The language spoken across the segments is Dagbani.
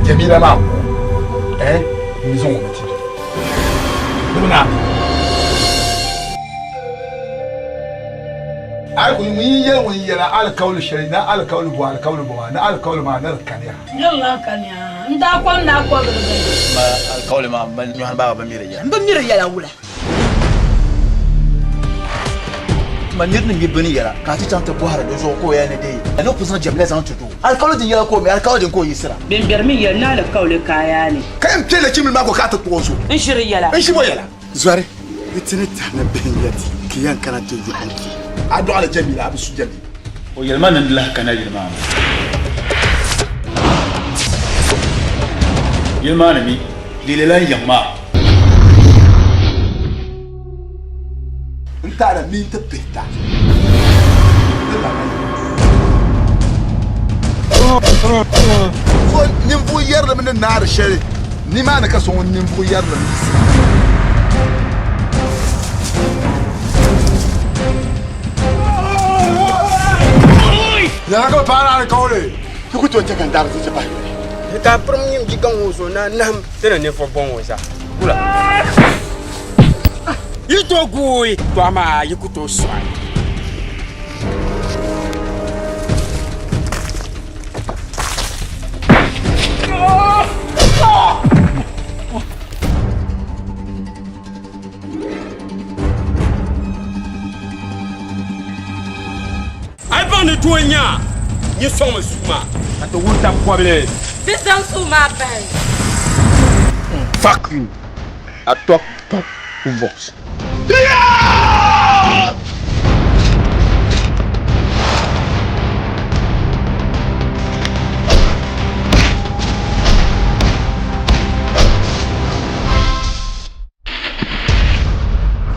Jamila maa ko eh n zaŋ o na ti di bi naai. Ai ku ŋun yi yɛli ŋun yɛla alikauli shɛli ni alikauli bɔ alikauli bɔ maa ni alikauli maa ni di kaniya. Ni di lan kaniya n daa kom ni a kɔbiri bini. Ma alikauli maa m ba nyɔhini baaba bi mi di yɛla. M bi mi di yɛla wula? Ma nir ni mi bini yɛla ka a ti chaŋ ti bɔhiri di zuɣu ka o yɛli ni deei a ni ku zaŋ Jamila zaŋ ti doo. Alikauli din yɛla ka o mi, alikauli din ka o yiɣisira. Bɛn bɛri mi yɛli ni alikauli ka a yaa ni. Ka yɛn kpe nachimbil maa ko ka a ti kpuɣ o zuɣu. N ʒiri yɛla. N ʒi bɔ yɛla. Zɔri, di ti ni tɛhi ni bihi n-yɛ ti, ka yɛn kana ti yɔhim ti. A dɔɣila Jamila, a bi su Jamila. O yɛli ma ni n lahi kana yili maa ni. Yili maa ni mi, di leela n yiŋ maa. N taɣila minti pihita ni banayi. So ninvuɣ yɛrilimi ni naari shɛli nimaani ka so ŋun ninvuɣ yɛrilim yiɣisira. Yɛla ka bɛ paai alikauli. Ti ku tooi chɛ ka n daarzichi bahi yoli. Di ka pirim nyim ji gaŋ o zuɣu na nahim ti ni ninvuɣ bɔŋ o zaa. Kula. Yi tooi guui, to amaa yi ku tooi sɔɣi. A yi baŋ ni tooi nya nyin sɔŋmi suu maa. Ka ti wuhi tab kɔbili. Di zaŋ suu maa bahi. Fuck you. A talk talk vox.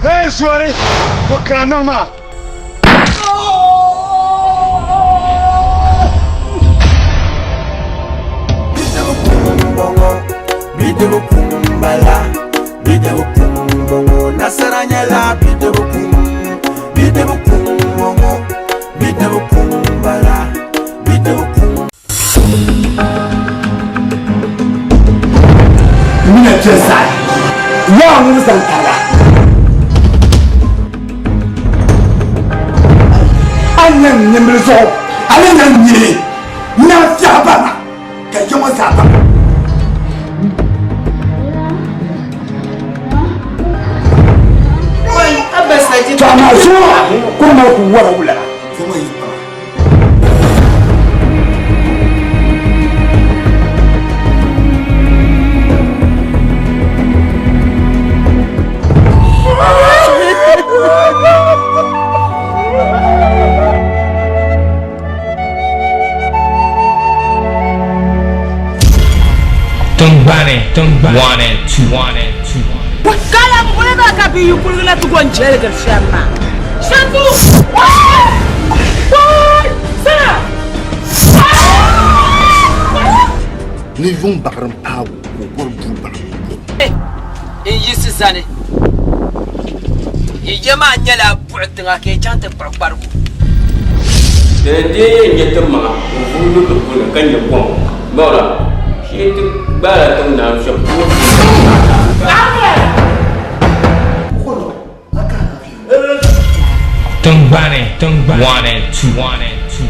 Hey, sorry. What can I know, ma? Bidibu kum bala, bidibu kum bɔŋɔ, nasara nyɛla bidibu kum, bidibu kum bɔŋɔ, bidibu kum bala, bidibu kum. Mina kpɛ saha yaa ŋun zaŋ tara a nya n nimbili zuɣu a ni nya n nyee n naan fiɛhi barina ka yi ŋɔ zaa baŋ. To amaa zuŋɔ kuli mali ku wara wula zuŋɔ yi kpaŋa. Tingbani, tingbani, 1 and 2, 1 and 2. Kala buli maa ka bɛ yi kuligi na ti go n-chɛligiri shɛm maa. Shantu! Ni yuŋ baɣiri m-paag o ka o bɔri duu baɣim o. N yiɣisi zani. Yi ya maa nyɛla buɣi tiŋa ka yi chaŋ ti kpuɣi kparigu. Dini n-dii yɛn nyɛ ti maŋa n-vuhi lu di puuni ka nya kom, Mawla, shee ti gbaala tiŋ naa shɛb tooi Tingbani, tingbani, 1 and 2, 1 and 2.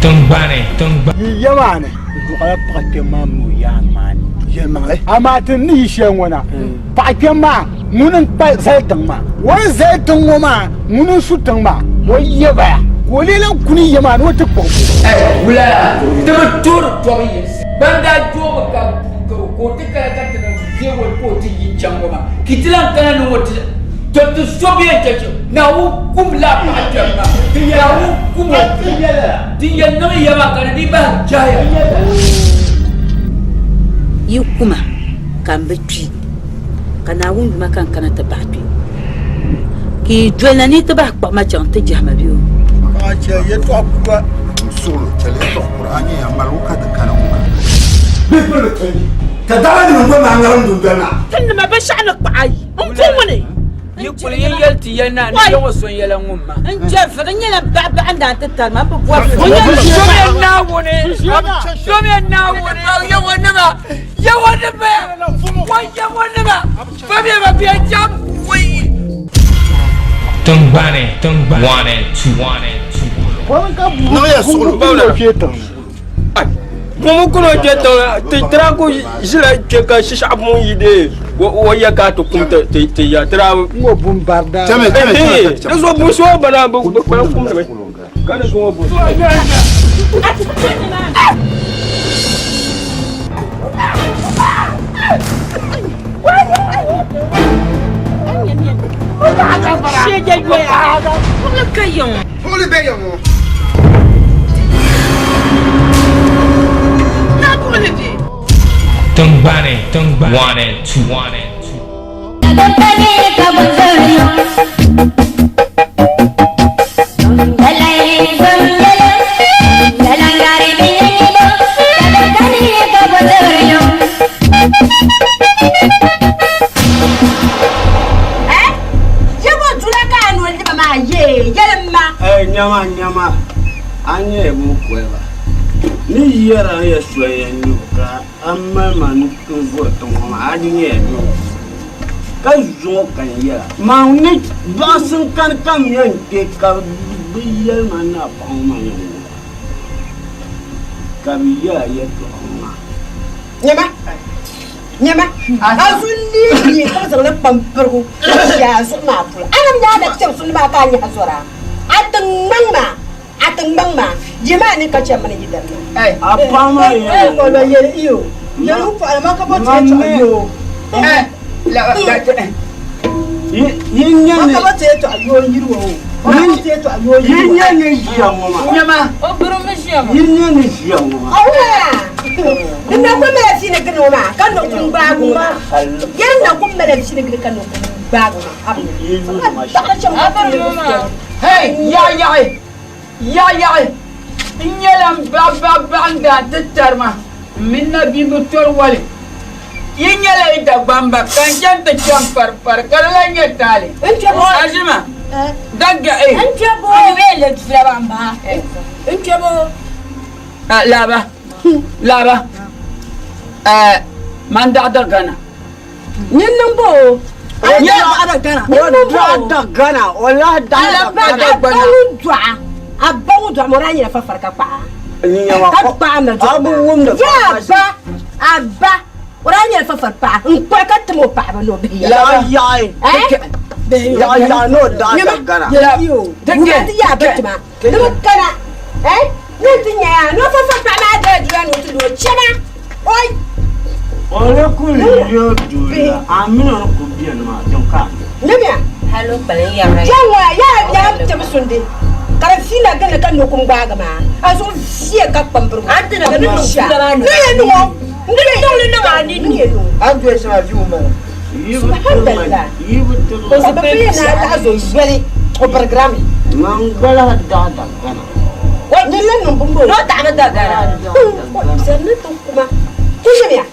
Tingbani, tingbani. Yi ya maa ni, di dɔɣila paɣa kpɛm maa mini o yaaŋa maa ni. Yɛlimaŋli, amaa ti ni yi shɛli ŋɔ na, paɣa kpɛm maa ŋuni n-kpa zali tiŋ maa. O ni zali tiŋ ŋɔ maa, ŋuni n-su tiŋ maa. O yabaya ka o lee lan kuni ya maa ni o ti kpuɣi o. Wula ti bi toori tɔbu yinsi. Ban daa doomi ka ka o ti kana ka ti niŋ viɛgoli ka o ti yi chaŋ ŋɔ maa, ka ti lan kana ni ŋɔ ti to ti so bɛ yɛn chɛ Naawuni kum laa paɣa kpɛm maa, Naawuni kum o. Din yɛn niŋ ya maa ka di dii bahi jɛhiya. Yi kuma ka m bi kpi, ka Naawuni yuma ka n kana ti bahi kpi, ka yi dolina ni yi ti bahi kpuɣi ma chaŋ ti jɛhi ma bɛ o. Yaɣa chɛ yɛltɔɣa kura. N suɣulo chɛli yɛltɔɣa kura a nyɛ ya maligu ka di kana ŋɔ maa. Bɛ pili tindi ka daɣa nim gba maa ŋarim dundoli maa. Ti nima binshɛɣu ni kpaɣa yi n ku ŋuni. Yi kuli yi yɛli ti ya na ni ya ŋɔ so n-yɛla ŋun ma. N jɛri fi di nyɛla baɣa baɣa n daan ti tari ma n bi bɔri fi. Somiya Naawuni, somiya Naawuni, Yawɛ nima, Yawɛ nima, wa Yawɛ nima, famiya ba bia jam wai. Tingbani, tingbani, 1 and 2, 1 and 2. Niŋ ya suɣulo. Buŋ kuro kpɛ tiŋa ti tira ku ʒila kpɛ ka shishaɣu buŋ yi dee o ya ka ti kum ti ya tira. Ŋɔ bun bari daa. Chɛmi chɛmi chɛmi. Di zuɣu bun so bana bi kpalim kumdi mi ka di zuɣu bun. Buɣuli bɛ ya ŋɔ. Tingbani, tingbani, 1 and 2, 1 and 2. Nyama nyama a nyɛ bun koliba ni yɛra n yɛ soya nyu ka a mali ma n vuri tiŋ ŋɔ maa a di nyɛla nyu ka zuŋɔ ka n yɛra maa ni baɣasim kani kam yɛn kpɛ ka bi yɛli ma ni a paɣa ŋɔ maa yɛn ŋuna ka bi yɛra yɛltɔɣa ŋɔ maa. Nyama nyama a zuɣu lee ka bi zaŋli kpam pirigu n-ʒi a zuɣu maa polo a ni daa na kpɛri suli maa ka a nyaɣi zɔra a tiŋgbaŋ maa a tiŋgbaŋ maa je maa ni ka chɛ mini yi dali maa. A paɣa maa yɛn O lo yɛli iyo yɛli o pɔɣili maa ka bɔ ti yɛltɔɣa yoo. Yi nyɛ Maa ni ka bɔ ti yɛltɔɣa yoo n-yiri o. O ka bɔ ti yɛltɔɣa yoo n-yiri yi o. nyɛ ni ʒiya ŋɔ maa. Nyama. O birimi ʒiya maa. Yi nyɛ ni ʒiya ŋɔ maa. Awuya! Din na ku mali fiini gili ŋɔ maa ka no kum gbaagu ŋɔ maa. Yɛli na ku mali fiini gili ka no kum gbaagu maa. Hey, yaɣi yaɣi, yaɣi yaɣi, n nyɛla n baɣa baɣa baɣa n daa ti tari ma n mini na bia bi tɔri wali. Yi nyɛla yi Dagbamba ka n chani ti chani pari pari ka di lahi nyɛ taali. Azima, daggahi. Laaba, laaba, man daɣa Dagana. Nyin niŋ bo o. O daɣa Dagana, o lahi daɣa Dagana. A ba ŋun dɔɣa, a ba ŋun dɔɣa ma o daa nyɛla fafari ka kpaɣa. Ka kpaɣa mali dɔɣa maa. Yaa ba, a ba, o daa nyɛla fafari paɣa n kpuɣi ka tim o paɣaba ni o bihi ya. Yaɣi yaɣi, yaɣi yaɣi ni o daɣa Dagana. Yɛli iyo, wula ti yaa ba tima, di bi kana, eh, ni ti nya ya, ni o fafari paɣa maa dala dula ni o ti lu o chana, oi. O ni kuli yo dula, a mini o ni kuli beni maa, din ka a mi. Nyamiya. Jɛŋɔ yaa yaa tibi sundi ka di fiina gili ka nokum gbaagi maa a zuɣu viɛ ka kpambirigu a ti na ni niŋ ni yɛ niŋ o ni niŋli niŋ a ni ni yɛ niŋ subhanallah o bi pili na lahi zo yoli o birigirami Man gba lahi daɣa Dagana. ni la niŋ bimbo No taɣimi Dagana. ni ti kuma ku nyamiya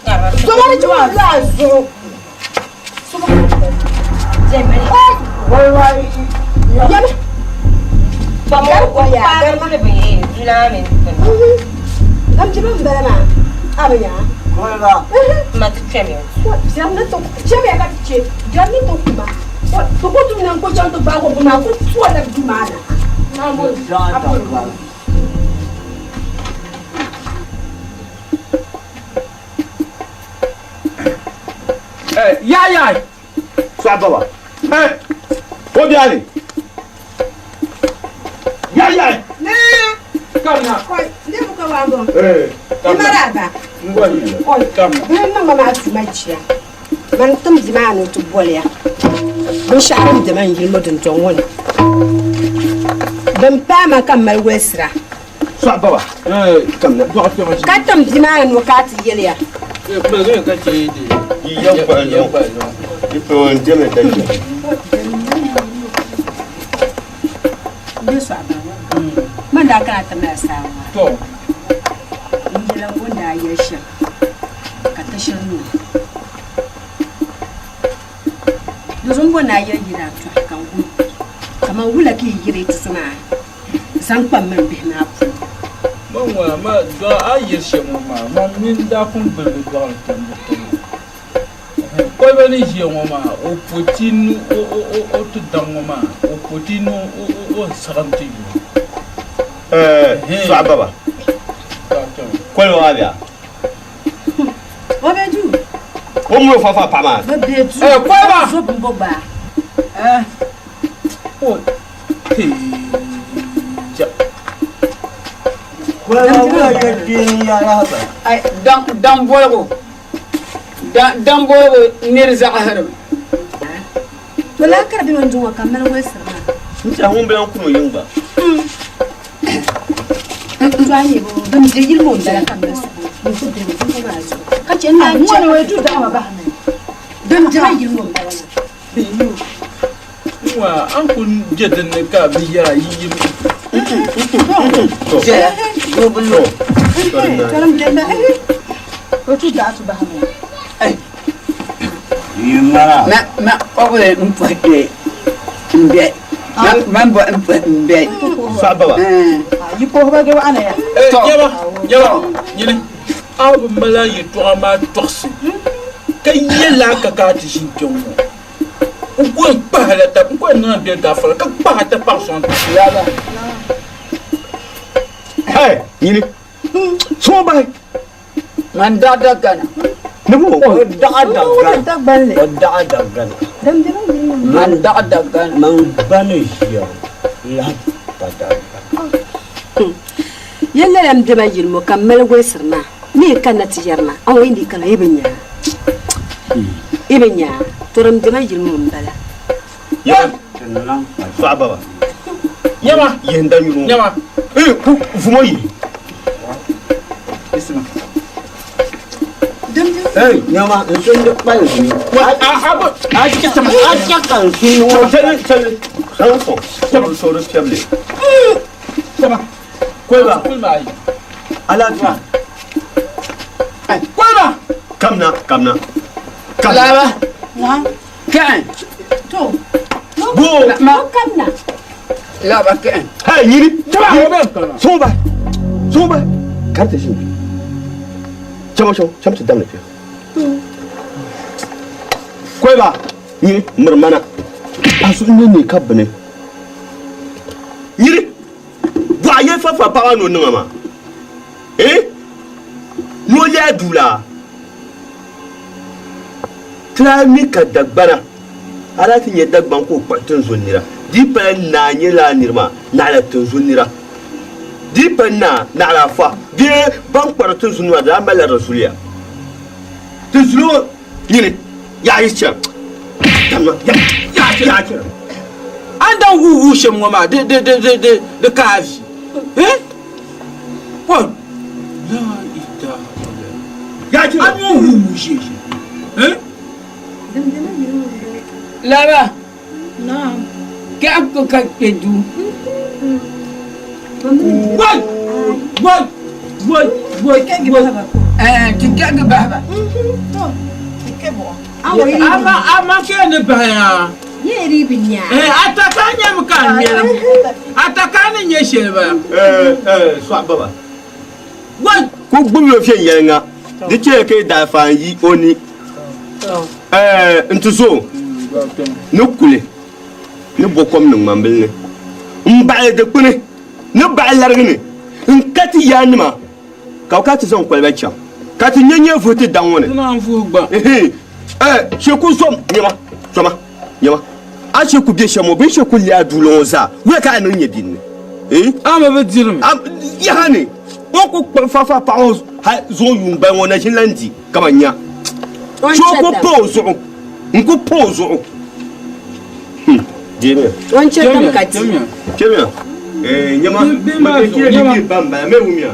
zomari ti ŋun lu a zuɣu Nyama. Am ti bin bala maa a bi nya Jɛm ni ti chɛmiya ka ti chɛ jɛm ni ti kuma ti ku tum na n ku chaŋ ti gbaagi o bini maa ku tuo la duu maa na. Yaɣi yaɣi. Sɔɣi baba. Ko biɛli. Yaɣi yaɣi. Kamina. Ne bu ka waa bɔ. I mara ba. Bini niŋ ma maa tuma jia. Man tim bia maa ni o ti boliya. Binshɛɣu din be man yili ŋɔ dundɔŋ ŋɔ ni. Din paai ma ka m mali walisira. Sɔɣi baba. Kamina. Ka tim bia maa ni o ka ti yɛliya. Yi yɛn kpahi niŋ. Yi pun demi ka chɛ. Man daa kana ti mali saawara. To. N yɛla ŋun daa yɛli shɛm ka ti shiri niŋ. Di zuɣu m-bo ni a yɛli yi daa tɔhi ka n wum kaman wula ka yi yiri yi tuso maa zaŋ kpa m mini bihi maa polo. Man ŋuna, ma dɔɣi a yi yɛli shɛm ŋɔ maa, man mini daa pun gbuligi dɔɣili tambu taba. Koliba ni ʒiya ŋɔ maa, o po ti ni o ti daŋ ŋɔ maa, o po ti ni o saɣim ti yuli. Sɔɣi baba, koliba maa bɛ a? O be duu. O mini o fafa paɣa maa. Bɛ be duu. Koliba! Zo bimbo gba. O Dan boligu dan boligu nir zaɣisirimi. To laa ka di be mini duŋ ŋɔ ka m mali wolisiri maa. N tɛha ŋun bi lan kuni o yiŋ gba. To a nya bɔ din be yili ŋɔ m-bala ka m mali suhu n ku diri duŋ ŋɔ maa zuɣu ka chɛ n naan chɛ din be yili ŋɔ m-bala maa. Nwa an ku je dinni ka bi yɛra yi yim. Ma kɔbili n puhi kpe n bɛ man bɔ n puhi n bɛ. Nyaba nyaba nyini a bi mali a yɛtɔɣa maa tɔɣisi ka yɛl a ka ka a ti ʒini kpɛŋ ŋɔ n ku yɛn kpahila tab n ku yɛn niŋla bɛ gaafara ka kpahi ti paɣ sɔŋ Hey, nyini. Sɔŋ bahi. Man daɣa dagana. Ni bo. O daɣa dagana. O daɣa dagana. Man daɣa dagana. Man gba ni ʒiya lahi pa dagana. Yɛl lala m-be ma yili ŋɔ ka m mali wolisiri maa ni yi kanna ti yɛri ma, a ŋɔ yi ni kana yi bi nya a, yi bi nya a, to din be ma yili ŋɔ m-bala. Sɔɣi baba. Nyama. Yihi n danyuli ŋɔ. Nyama. Ee, ku vumo yihi. Hey, nyama, n sundi kpali ni. A a bo a chɛ sama. A chɛ ka n sundi ŋɔ. Chɛli, chɛli. Zaŋ sɔŋ. Sɔri, sɔri piɛbili. Sama. Koliba. Koliba ayi. Alaafee. Koliba. Kamina, kamina. Laba. Kɛɣi. To. Bo. Ma. Kamina. Laba kɛɣi. Hey, nyini. Taba, o bɛ kana. Sɔŋ bahi. Sɔŋ bahi. Kariti ʒini. Chama chama, chama ti damli kpɛ. Koliba, nyini, miri mana. A zuɣu nyɛ ne ka bini. Nyini. Bɔɣa yɛn fafa paɣa ni o niŋa maa eh ni o lɛɛ duu la ti daa mi ka Dagbana a daa ti nya Dagbaŋ ka o kpuɣi tinzun nira di yi pala naa nyɛ lala niri maa naɣila tinzun nira di yi pa naa naɣila afa bee ban kpari tinzun maa di daa malila di zuliya ti zuliya ŋɔ nyini yaɣa yi chana yaɣa chana. A ni daa wuhi wuhi shɛm ŋɔ maa, di, di, di, di, di, di ka a vi. Eh? What? La ilaha illallah. A ni wuhi wuhi shɛ shɛm. Eh? Laba. Kɛɣu ku ka kpe duu. Wai! Wai! Wai! Wai! Wai! Eh, ti kɛɣigi bahi ba. Ama ama ke ni bahi ya. Yeri bi nya. Eh, ataka nyɛmi ka a ŋmɛlim. Ataka ni nyɛ shɛli bala. Eh, eh, sɔɣi baba. Wai! Ku gbubi o viɛnyɛliŋga, di chɛya ka yi daafa n-yi o ni. Eh, n ti zo ni kuli ni bo kom niŋ ŋmambili ni m-baɣili dikpuni ni baɣili larigi ni n-ka ti yaannima ka bɛ ka ti zaŋ koliba chaŋ ka ti nya nyɛ vuhi ti daŋ ŋɔ ni. Ti naan vuhi gba. Ehe, eh, shee ku zom nyɛma, zoma, nyɛma. A shee ku be shɛm ŋɔ bee shee ku leei a duuli ŋɔ zaa, wula ka a niŋ nyɛ din ni? Eh? A mi bi dirimi. A, yaha ni, o ku kpuɣi fafa paɣa ŋɔ hal zuŋɔ yuun gbali ŋɔ na ʒini lan di kaman nya. O ni Shee chɛ ku dam. pa o zuɣu, n ku pa o zuɣu. Hmm, deemiya. O ni chɛ dam ka di. Chemiya. Eh, nyama, Bi maa mike zuɣu, chɛ nyama. di ban bala, mɛ wumiya.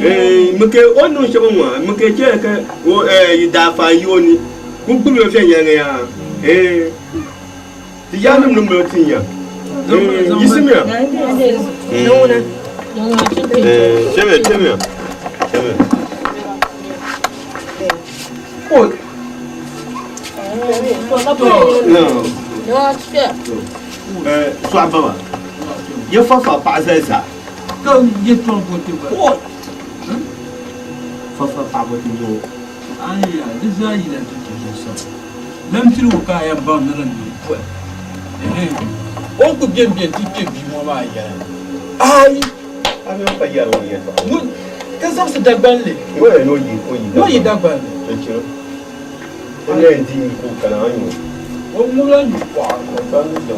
Eh, mike o niŋ shɛba ŋɔ, mike chɛ ka o eh yi daa fa yi o ni. Ku gbubi o viɛnyɛliŋga yaa. Eh, ti yaanim ni mali ti nya. Yiɣisimiya. Chɛmiya, chɛmiya, chɛmiya. Sɔɣi baba, ya fafa paɣa zali zaa. Fafa paɣa bɔ ti nyɛ o. Aya, di zaa yila ti ti zuɣusaa. Lan piligu ka a yɛn baŋ ni di niŋ pɔi. Ɛhɛn, o ni kul beni beni ti kpe bia ŋɔ maa yɛla. Ayi! A mi o pa yɛri o yɛltɔɣa. Ŋun ka zabisi Dagbanli. Ŋɔ yɛn ni o yi o yi Ni o yi Dagbanli. N chiro. O ni yɛn di nyu ka o kana a nyu. O ŋubila nyu kɔɣa. O ba mi jɛm o.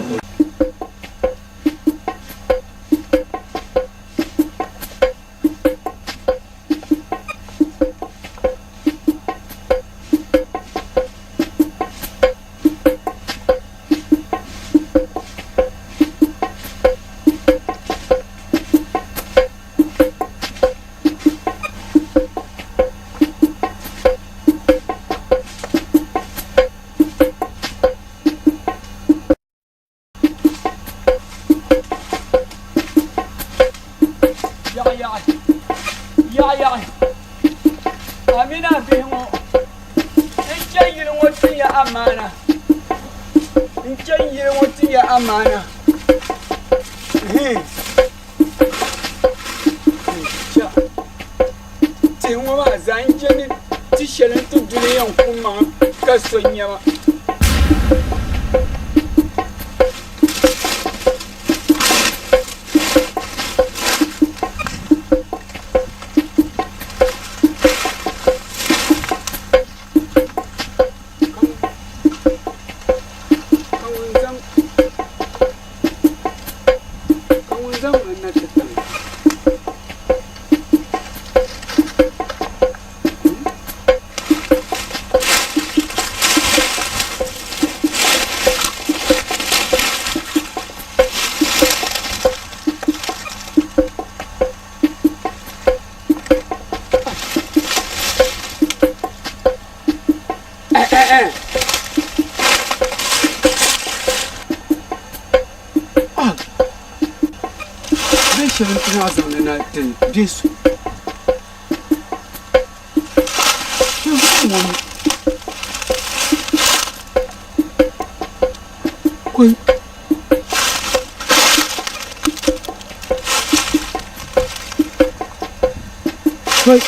Yaɣi yaɣi yaɣi yaɣi a mini a bihi ŋɔ n chɛ yili ŋɔ tin ya amaana n chɛ yili ŋɔ tin ya amaana tihi ŋɔ maa zaa n chɛ ni ti shɛli n ti duli yɛn ku maŋa ka so nyɛma. Ka ŋun zaŋ ma na ti tiŋ. Binshɛli n-ti maa zaŋli na ti bɛ so. Koi. Koi.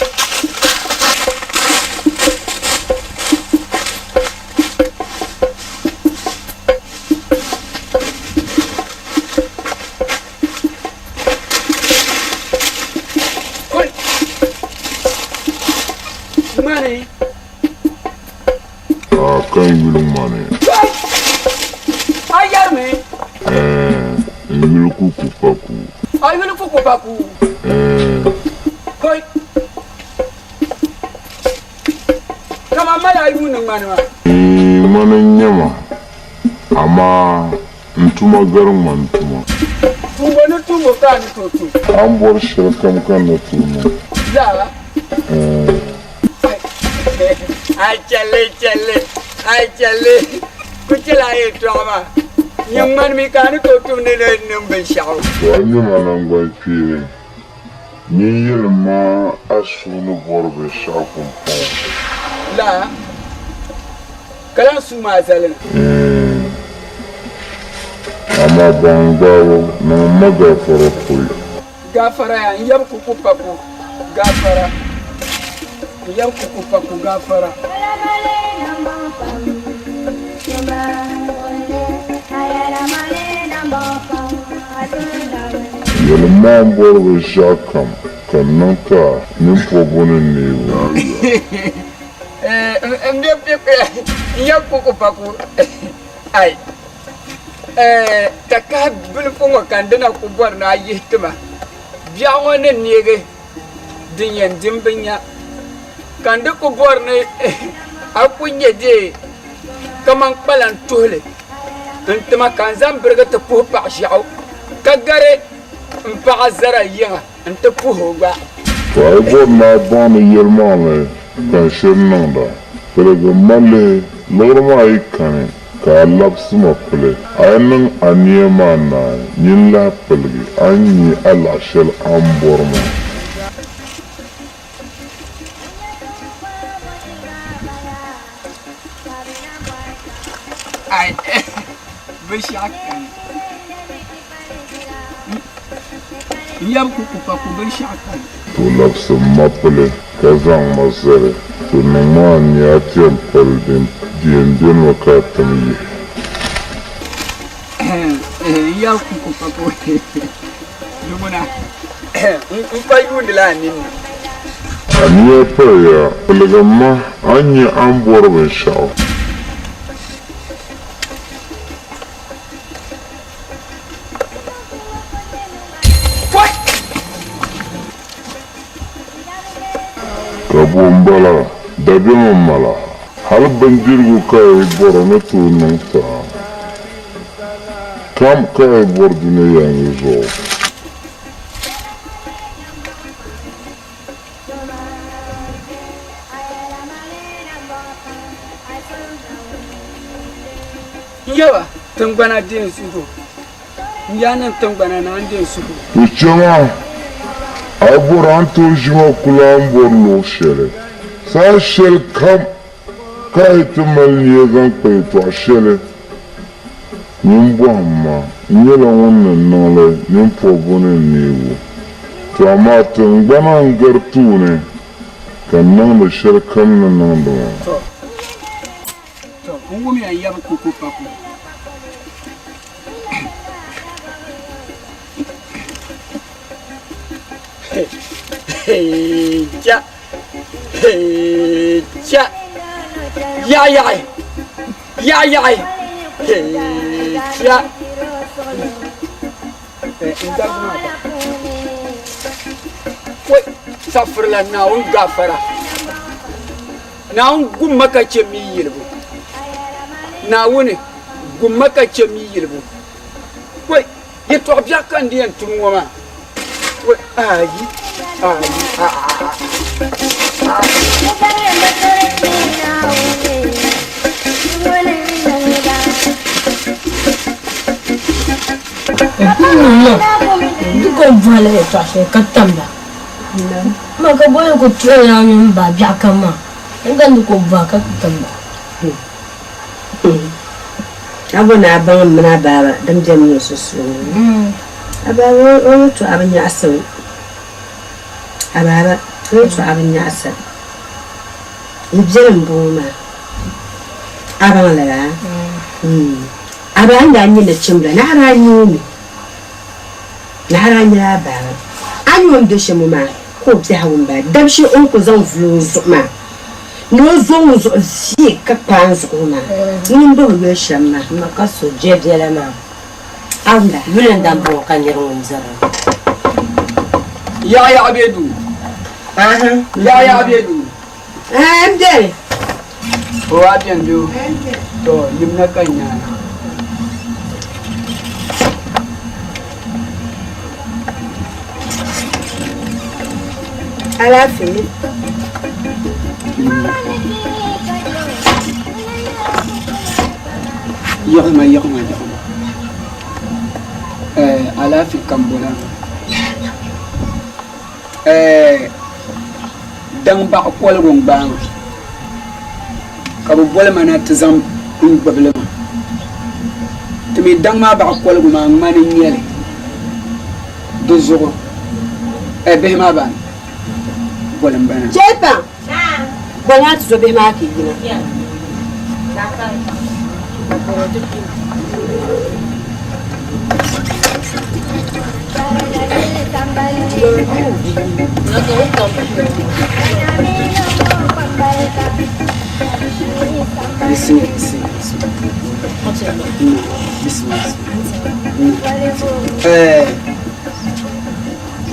Ŋmani. A ka n yuli ŋmani. A yɛrimi. Ɛɛn, n yuli Kuku Paku. A yuli Kuku Paku. Ɛɛn. Koi. Kaman mali a yuuni ŋmani maa. N ŋmani n-nyɛ ma, amaa N tuma gari ŋmani tuma. Tumbo ni tumbo ka a ni tooi tum. A ni bɔri shɛlikam ka n ni tooi niŋ. Lala. Ɛɛn. A chɛli chɛli a chɛli ku chɛla a yɛltɔɣa maa. Nyin ŋmanimi ka a ni tooi tum ni di niŋ binshɛɣu. To a nya ma naŋgbankpeeni, nyin yɛlim ma a suhu ni bɔri binshɛɣu pumpɔŋɔ. Lala. Ka lahi suui maa zali na. Ɛɛn. Amaa baŋ gbaabu niŋ ma gaafara pɔi. Gaafara ya, n yab kuku paku gaafara. N yab kuku paku gaafara. Yɛlim ma a ni bɔri binshɛɣu kam ka n niŋ ti a nini pɔbbu ni neebu. N bɛ n yab kuku paku ai takahi bilifu ŋɔ ka n dina ku bɔri ni a yihi ti ma biɛɣu ŋɔ ni neegi din yɛn di m bi nya ka n di ku bɔri ni a ku nya dee kaman kpalan tuhili n ti ma ka n zaŋ birigi ti puhi paɣ ʒiɛɣu ka gari m paɣa Zara yiŋa. N-ti puhi o gba. To a yi bɔri ni a baŋ ni yɛlimaŋli ka n shiri niŋda, piligim ma lihi, liɣiri maa yi kani, ka a labisi ma pili. A yi niŋ ania maa naai, nyin lahi piligi, a ni nya a laɣ shɛli a ni bɔri maa. Ai, binshɛɣu kani. N yab ku ku pa ku binshɛɣu kani. To labisi ma pili ka zaŋ ma zali. To niŋ ma ania ti yɛn pali din di yɛn benimi ka a tim yihi. N yab ku ku pa ku di ŋuna n pa yuundila a ninni. Ania paliya, piligim ma a ni nya a ni bɔri binshɛɣu. Ka bo m-bala, dabiɛm m-mala, hal bindirigu ka yi bɔri ni tooi niŋ ti a? Kam ka yi bɔri dunia yaaŋa zuɣu? N yaba tiŋgbana di n suhu, n yaannim tiŋgbana naan di n suhu. To chama, a yi bɔri a ni tooi ʒi ma kuli a ni bɔri luɣ shɛli. Saha shɛli kam ka a yi ti mali nia zaŋ kpa yɛtɔɣ shɛli, nyin bɔhim ma, n nyɛla ŋun ni niŋ li nimpɔbibu ni neebu. To amaa tiŋgbana n-gari tooni ka n niŋdi shɛlikam ni niŋdi maa. To, to, n wumya n yab kuku paku. Cha, cha, yaɣi yaɣi, yaɣi yaɣi, cha. Safirila Naawuni gaafara. Naawuni gum ma ka chɛ mi yilibu. Naawuni gum ma ka chɛ mi yilibu. Wai, yɛtɔɣ biɛɣu ka n di yɛn tum ŋɔ maa. Wai, ayi, ayi, a'a. Di ko bɔhila yɛtɔɣ shɛli ka tamda. Amaa ka bɔhili ku tuɣila a mini ba biɛɣu kam maa, n gandi ko bɔhi ka tamda. A bo ni a baŋ m mini a baaba din beni ŋɔ sunsuuni. A baaba o yɛtɔɣa bi nyaɣisim. A baaba o yɛtɔɣa bi nyaɣisa. Yi beni m-bɔŋɔ maa, a baŋ lala? A ba ni daa nyɛ nachimbila, ni a daa nya o mi? Ni a daa nyɛla a baaba? A ni o ni be shɛm ŋɔ maa, ka o biɛhigu m-bala. Dab shee o ni ku zaŋ vuli o zuɣu maa, ni o zaŋ o zuɣu vie ka kpaai n zuɣu ŋɔ maa, ŋuni m-bɔbi yoli shɛm maa. M ma ka so je biɛla maa. A wula? Yuli n-daa bɔŋɔ ka nir ŋun diri li. Yaɣayaɣa be duu. Yaɣayaɣa be duu. Ɛɛn m beni. O a beni bee? To yimina ka n nya a. Alaafee. Yiɣima yiɣima yiɣima. Ɛɛ alaafee ka m bɔra. Ɛɛ daŋ baɣa koligu n-gbaai ma ka bɛ boli ma na ti zaŋ n gbubi li maa. Ti mi daŋ maa baɣa koligu maa ŋmani n-nyɛ li di zuɣu. Ɛɛ bihi maa baani boli m ba na. Chɛlipaŋ, boli a tuzo bihi maa ka yi yina.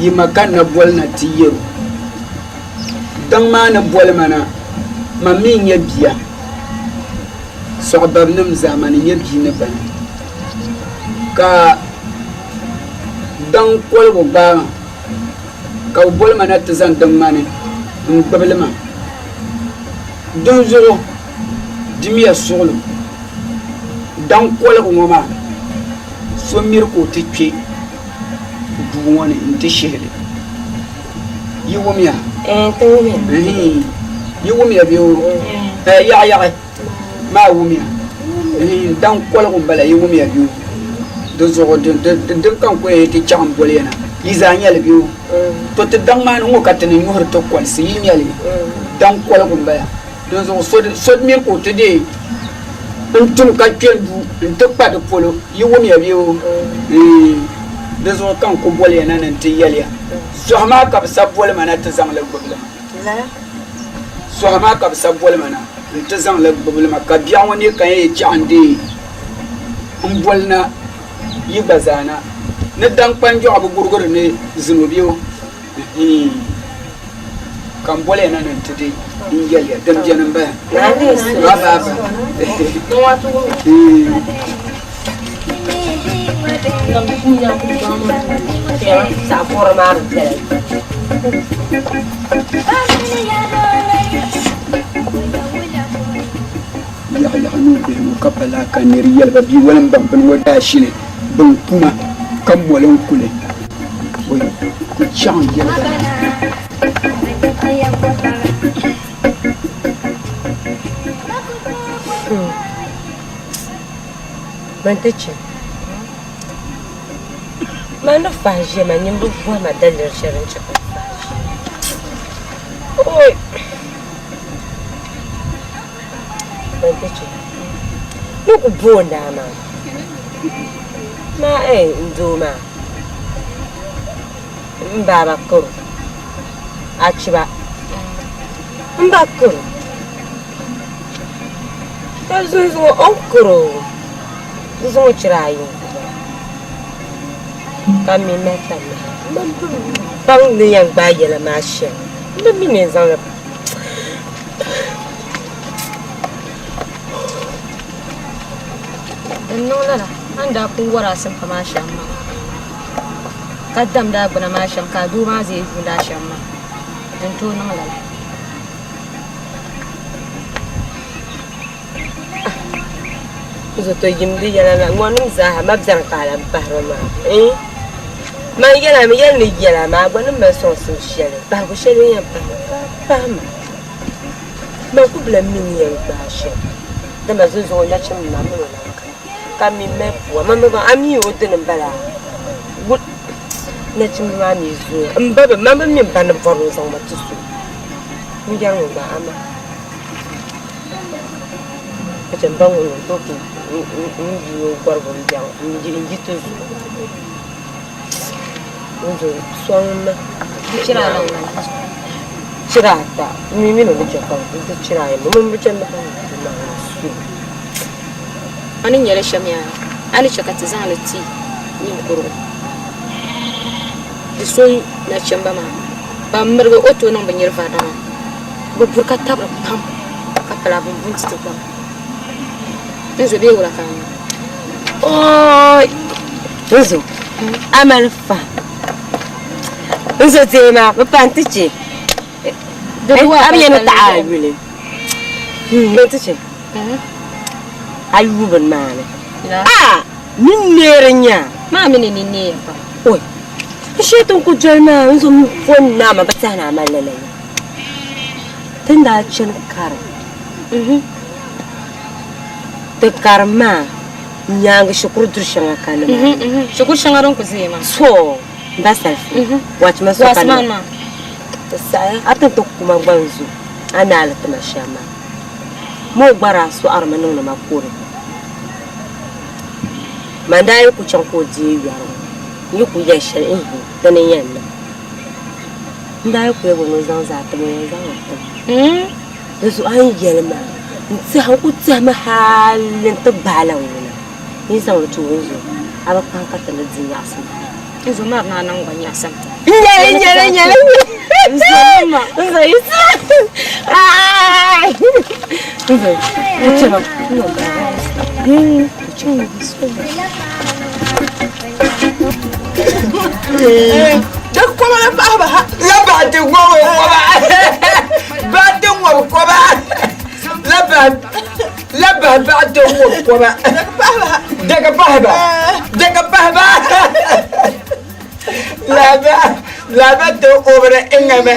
Yi ma ka n na boli na ti yɛl o, Daŋ maa ni boli ma na, man mi n-nyɛ bia. Sɔɣibabinim zaa mani n-nyɛ bia ni bana. Ka daŋ koligu gbaai ma, ka bɛ boli ma na ti zaŋ di ŋmani n-gbibi li maa. Dinzuɣu dimiya suɣilo. Dan koligu ŋɔ maa, so miri ka o ti kpe duu ŋɔ ni nti shihi li. Yi wumya? Ti wumya. Yi wumya bee o? Yaɣiyaɣi maa wumya. Dan koligu m-bala, yi wumya bee o? Di zuɣu din ka n ku yɛn ti chaŋ m-boli ya na, yi zaa nya li bee o? To ti daŋ maa ni ŋɔ ka ti ni nyuhiri ti kolisi, yi nya li? Dan koligu m-bala. Dinzuɣu so miri ka o ti deei n-tum ka kpe n-du nti kpa di polo. Yi wumya bee o? Di zuɣu ka n ku boli ya na ni n ti yɛli ya, Sɔhi maa ka bɛ sa boli ma na ti zaŋ li gbibi li ma. Sɔhi maa ka bɛ sa boli ma na nti zaŋ li gbibi li ma, ka biɛɣu ŋɔ ne ka n yɛn chaɣ n-deei m-boli na yi gba zaa na ni daŋkpanjɔɣu bi gurigiri ni zino bee o? Ka n boli ya na ni n ti di n yɛli ya din beni m-bala. Baaba ba. Yaɣiyaɣi ni o bihi ŋɔ ka pa laa ka nir yɛli ba bia wali m-baŋ bini ŋɔ daa shili bin kuma ka moli n-kuli. Oi, ku chaŋ yɛli ba. Man ti chɛ. Man ni fahi ʒiya maa, nyin bi bɔhi ma daliri shɛli din chɛ ka n fahi ʒiya. Oi! Man ti chɛ. Ni ku booni a maa. Maa eh, n doo maa. M baaba karo. Achiba. M ba karo. Ka zunzuŋɔ o ni karo di zaŋ o chira ayi n-ku ba ka m mi mali talahi. M bi baŋ ni yɛn gbaai yɛla maa shɛm. M bi mi ni yɛn zaŋ li. Din niŋ lala, a ni daa pun wari a simpa maa shɛm maa, ka damdi a gbuna maa shɛm, ka a doo maa zee yuund a shɛm maa, din tooi niŋ lala. N zo to yim di yɛla maa, ŋɔnim zaaha ma biɛri ka a lan pahiri maa. N man yɛla mi yɛli ni yɛla maa gba ni mali sɔŋsim shɛli, pahigu shɛli n yɛn pahi ka a pahi ma. Man ku bi lan mi ni yɛn gbaai shɛm, dama zuŋzuŋɔ nachimba maa min o lan kani, ka m mi mali pua. Man bi baŋ a mi o dini m-bala nachimba maa mi zooya. M ba bi, man bi mi m ba ni bɔri ni o zaŋ ma ti so. N yɛri ŋɔ gba amaa ka chɛ m ba ŋɔ ni tooi ku n yi o gɔribu m biɛŋ n yi ti zuɣu. N zo sɔŋ ma. Chira ata n mi mini o ni chɛ ka n ti chira ayi maa bi chɛ ni su. A ni nyɛli shɛm yaa, a ni chɛ ka ti zaŋ li ti ninkurigu. Di so nachimba maa ban mirigi o tooi niŋ bɛ nyiri varida maa. Bɛ buri ka tabiri pam ka pala bɛ ni ti ti kom. N zo bee wula ka a niŋ? Ooi! N zo, a mali fa. N zo deei maa, bɛ pa nti chɛ. A bi yɛn ni taɣi a yuli. Bɛ ti chɛ. A yuui bini maa ni. A nini neeri n-nyɛ a. Maa mi ni nini neeya pam. Oi! N shee ti ni ku doli maa, n zo m-pon ni a ma bi tɛhi ni a mali lala ya. Ti ni daa chani karim. Ti karim maa nyaaŋa shikuru duri shɛŋa ka ni maa ni. Shikuru shɛŋa din ku ʒiya maa. So, m ba Salifu, Wachima so ka ni maa. Ti saɣiya a ti ni ti ku ma gba n-zo a ni a li ti ma shɛm maa. Ma o gba daa sɔɣirimi niŋdi ma kore. Man daa yi ku chaŋ ka o deei yɔrigu, n yi ku yɛli shɛli, ihi, dini n-yɛn niŋ. N daa yi ku yɛli ni o zaŋ zaa ti ma, o yɛn zaŋ li ti ma. Di zuɣu a ni yɛli ma, n tɛha, n ku tɛhimi hali nti gbaai la ŋuna. N yi zaŋ li ti o n zo, a bi kpahi ka ti ni di nyaɣisim. N zo mari ni a niŋ gba nyaɣisim. N nyɛli, n nyɛli, n nyɛli. N zo ma, n zo yi sa. N zo, n chɛ ma. N zo ba. N chɛ ma. Di kɔba la pahi ba ha. La bahi ti ŋɔbi kɔba. Bahi ti ŋɔbi kɔba. La bahi la. bahi baɣa ti ŋɔ koba. Daga pahi ba. Daga pahi ba. Laba laba ti obira eŋa mɛ.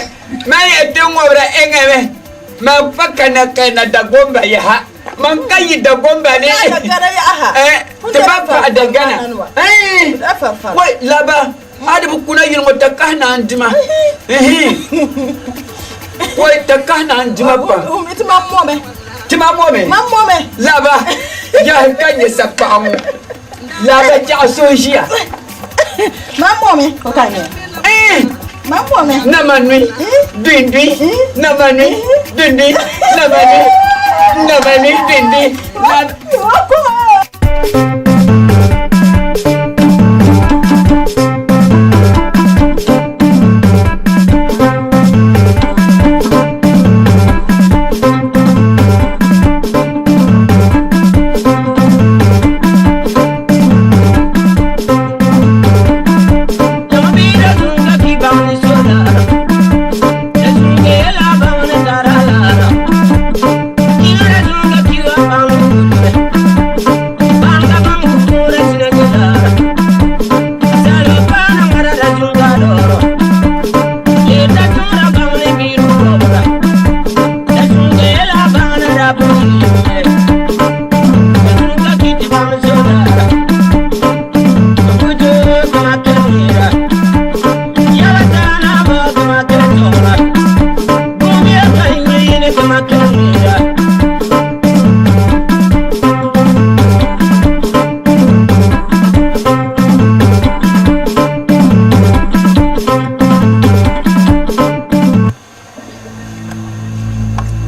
Man yɛ ti ŋɔbira eŋa mɛ. Man pa kana kana Dagomba yaha. Man ka yi Dagomba ni. Ti ba paɣa Dagana. Wai laba a di bi kuna yili ŋɔ takahi naan dima. Wai takahi naan dima pam. Ti ma mɔmi. Ti ma mɔmi. Ma mɔmi. Laba yahi ka nyɛ sakpaɣa ŋɔ. Laba jaɣa so ʒiya. Ma mɔmi. O ka nyɛ. Ma mɔmi. Nama nui. Dundui. Nama nui. Dundui. Nama nui. Nama nui dundui.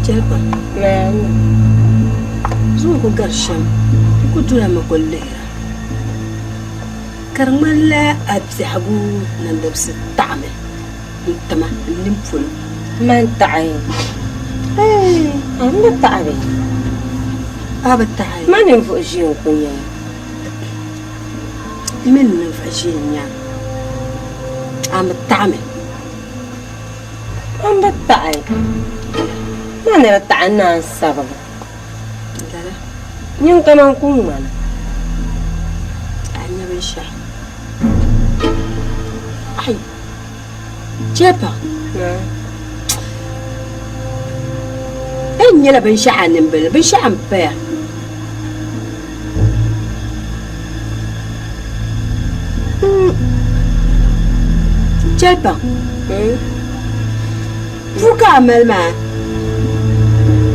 Chɛlipa, zuŋɔ ku gari shɛm n ku dolimi kuli lihira ka di ŋmanila a biɛhigu nandibisi taɣimi n-tima n nini polo. Man taɣi? A ni bi taɣi bee? A bi taɣi. Man ninvuɣ ʒee n-ku nyɛ a. M mi ni ninvuɣ ʒee n-nyɛ a. A mi taɣimi. Man bi taɣi. Man ni di taɣi n naan sabigi. Lala. Nyin ka man ku ŋmana. A nya binshɛɣu. Ai! Chɛpa. N nyɛla binshɛɣu a nimbili, binshɛɣu m-paya. Chɛlipaŋ, puu ka a mali maa?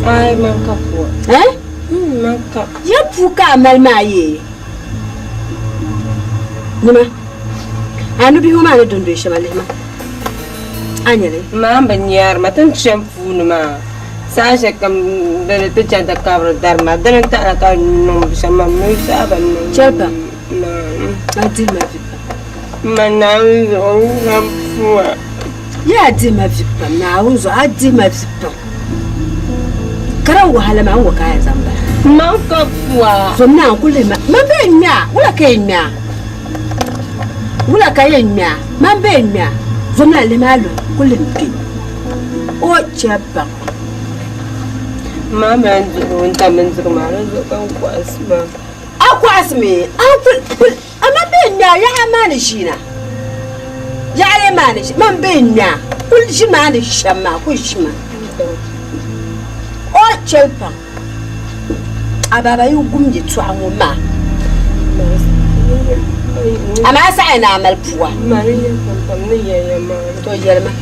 Ai, man ka pua. Eh? Man ka. Ya puu ka a mali maa yee? Nima, a nubihi ŋɔ maa ni dundɔi shɛm a lihi ma. A nya li? Maa bi nyari ma, ti ni chani puuni maa. Saha shɛli kam di ti chani ti kabiri dari maa, dini n-taɣila ka niŋ shɛm maa, mi zaa bi niŋ. Chɛli pa, a dihi ma vi pam. Ma Naawuni zuɣu n ka pua. Yaa a dihi ma vi pam, Naawuni zuɣu a dihi ma vi pam. Ka din wahala maa n wa ka a yɛn zaŋ bahi. Man ka pua. Zom naa n ku lihi ma, man bee n ŋme a, wula ka yɛn ŋme a? Wula ka yɛn ŋme a, man bee n ŋme a? Zom naa lihi ma a luhi ku lihi m kpe. O chɛ baŋ. Maa mali n duhiri wuntaŋ bindirigu maa, di zuɣu ka n kɔhisi maa. A kɔhisimi? A kul, kul, a man bee n-ŋme a yaɣa maa ni ʒiina. Yaɣali maa ni ʒi, man bee n-ŋme a, kul ʒi maa ni ʒi shɛm maa, kul ʒi ma. O chɛ baŋ. A baaba yi gum yɛtɔɣa ŋɔ maa, amaa saɣi ni a mali pua. To yɛlima.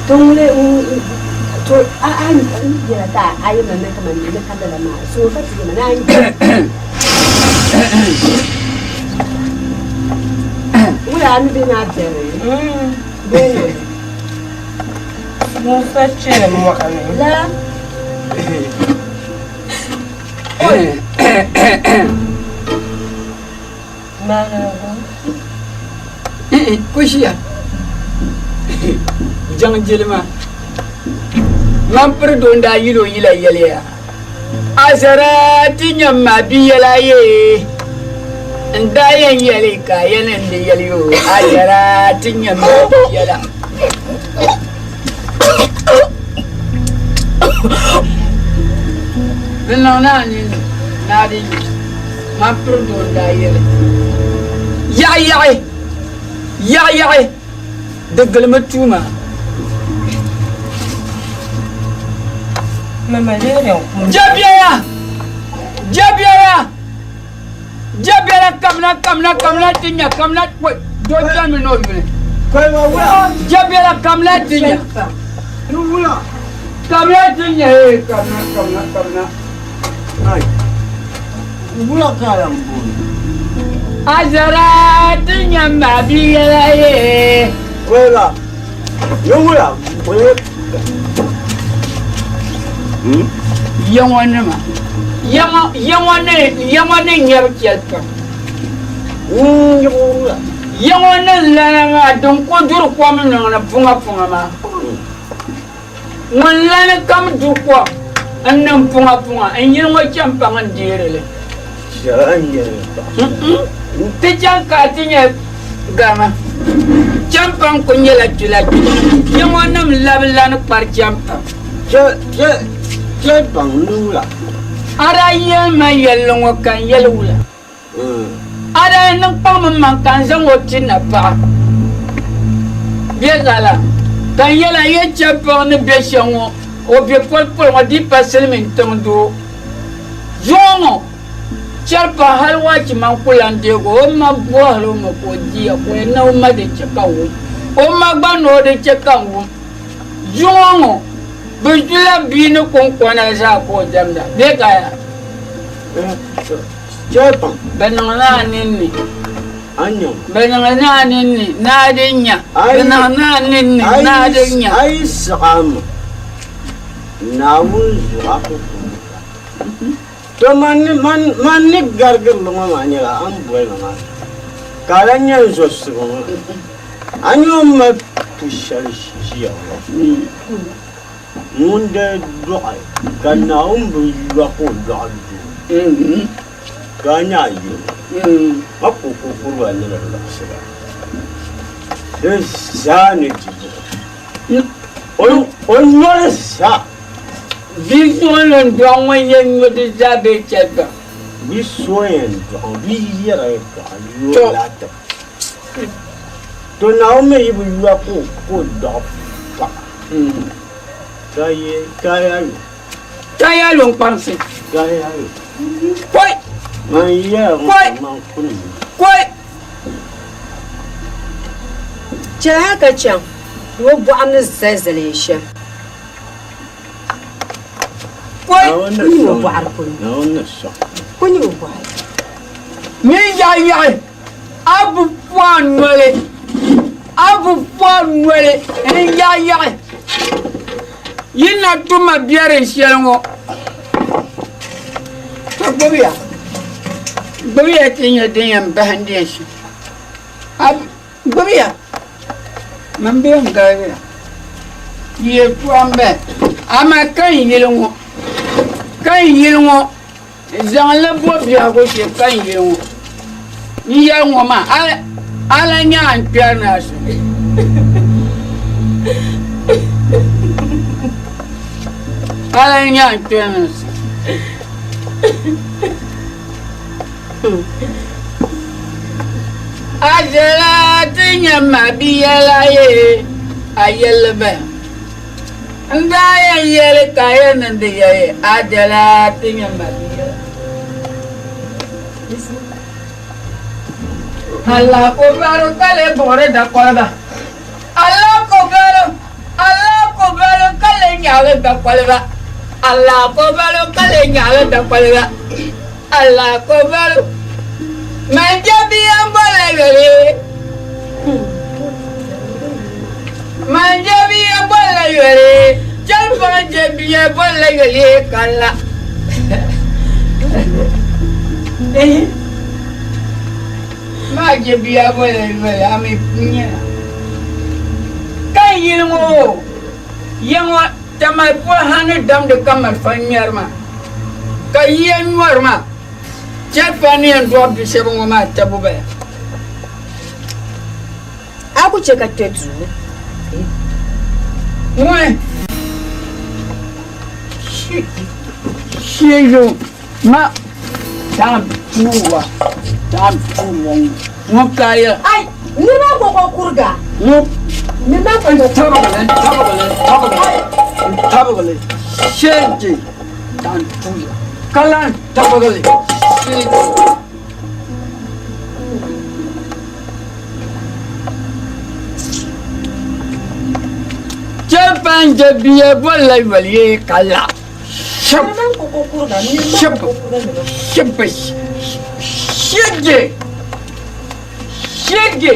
To ŋuni to a a yɛla ka a yi mali kaman ni ka lala maa so ka ti yɛma ni a Wula a ni be maa bɛri bee ŋuni? Musa chɛli mɔɣuni. La. Ku ʒiya jaŋ jilima man piri doo n-daa yil o yila yɛliya, Azara ti nyam ma bia yɛla yee. N daa yɛn yɛli ka a yɛli n di yɛli yoo, a yɛra ti nya ma yɛla. Di niŋ ni a nini ni a di nya man piri doo n daa yɛli. Yaɣi yaɣi, yaɣi yaɣi, di gilimi tuuma. Jɛbiɛya! Jɛbiɛya! Jɛbiɛla kamina kamina kamina ti nya kamina doo chanimi ni o yuli. Jɛbiɛla kamina ti nya. Kamina ti nya ee kamina kamina kamina. Wula ka a lan booni? Azara ti nya ma bi yɛla yee. Wula, ni wula, wula. Yaŋɔ nima, yaŋɔ yaŋɔ ni yaŋɔ ni nyɛbu chɛli pam. Yaŋɔ ni lana maa din ku duri kom niŋdi puŋa puŋa maa. Ŋun lani kam du kom n niŋ puŋa puŋa n yili ŋɔ chɛm paŋ n deeri li. Ti chaŋ ka a ti nya gama. Chɛmpaŋ ku nyɛla kpila kpila. Yaŋɔ nim labi lani kpari chɛmpaŋ. Chɛmpaŋ ni wula? A daa yɛli ma yɛlli ŋɔ ka n yɛli wula? A daa niŋ kpaŋmi maŋ ka n zaŋ o ti napaɣa. Bɛ lala ka n yɛli a yɛn chɛmpaŋ ni be shɛm ŋɔ, o be polipoli ŋɔ di pa silimiin tiŋ doo. Zuŋɔ ŋɔ, chɛri pa hal waachi man ku lan deeg o, o ma bɔhir o mi ka o diya ka o yɛn ni o ma di chɛ ka n wum. O ma gba ni o di chɛ ka n wum. Zuŋɔ ŋɔ, bɛ zula bia ni kuŋkɔna zaa ka o diɛmda bee ka yaa? Bɛ niŋla a ninni. Bɛ niŋla a ninni ni a di nya. Bɛ niŋla a ninni ni a di nya. A yi siɣi a ma, Naawuni zuɣu a ku kuli ka. To man ni garigiri li ŋɔ maa nyɛla a ni boli ma maa ka a lan nyɛ n zo subu ŋɔ. A nya o ni mali pu shɛli ʒiya ŋɔ ŋun di dɔɣi ka Naawuni bi yɔɣ ka o dɔɣi doo ka a nya a yuli ma ka o kuriba ni di liɣisira di zaa ni di buɣim. O noli zaa. Bia so yɛn dɔɣi ŋɔ yɛn nyo di zaa bee chɛli baŋ. Bia so yɛn dɔɣi ŋɔ bia yɛra yɛltɔɣa yoori la tib. To Naawuni mi yi bi yuya ka o dɔɣi paɣa ka ye kaya yo. Kaya yo n-kpaŋsi. Kaya yo. Koi! Man yɛra ŋɔ man kuni. Koi! Chɛli hal ka chaŋ ni o bɔɣiri ni zali zali ya shɛm. Koi! Ku nyim o bɔɣiri polo. Ku nyim o bɔɣiri. Nyin yaɣiyaɣi, a bi pɔi noli, a bi pɔi noli n-yaɣiyaɣi yi na tuma biɛri shɛli ŋɔ. To gbibiya, gbibiya ti nya din yɛn bahindi ya shɛm. A gbibiya, man bee n-galigiya, yɛltɔɣa m-bala, amaa ka n yili ŋɔ, ka n yili ŋɔ. N zaŋ li bo biɛhigu shee ka n yili ŋɔ. N yɛli ŋɔ maa, a lan nya a ni kpɛri ni a suhu. A lan nya a ni kpɛri ni a suhu. A viɛla ti nya ma bi yɛla yee, a yɛlli baya. N daa yɛn yɛli ka a yɛn niŋdi yɛli a dala ti nyɛ ma bia. Allah ko baro ka le buɣiri dakoliba. Allah ko baro, Allah ko baro ka le nyaɣili dakoliba. Allah ko baro ka le nyaɣili dakoliba. Allah ko baro. Man je bia m-bɔla yoli. Man je bia bɔla yoli. Chɛli je bia bɔla yoli ka la. Maa je bia bɔla yoli a mi nyɛla. Ka n yili ŋɔ o ya ŋɔ tamali pɔhi ha ni damdi ka malifa ŋmɛri maa ka yiya nyɔri maa. Chɛfa ni yɛn dɔɣi bi shɛba ŋɔ maa tabo bala. A ku chɛ ka kpe duu. Ŋɔhi shee ma taɣim tuuwa taɣim tuuwa ŋɔ ŋɔ kaaya. Ai niriba kɔkɔ kuriga. Ŋɔ Niriba kɔkɔ n tabigili n tabigili n tabigili n tabigili sheegi taɣim tuuya ka lan tabigili sheegi. Chɛmpanjɛ bia bolila yoli yee ka la shɛb shɛb shɛb shɛge shɛge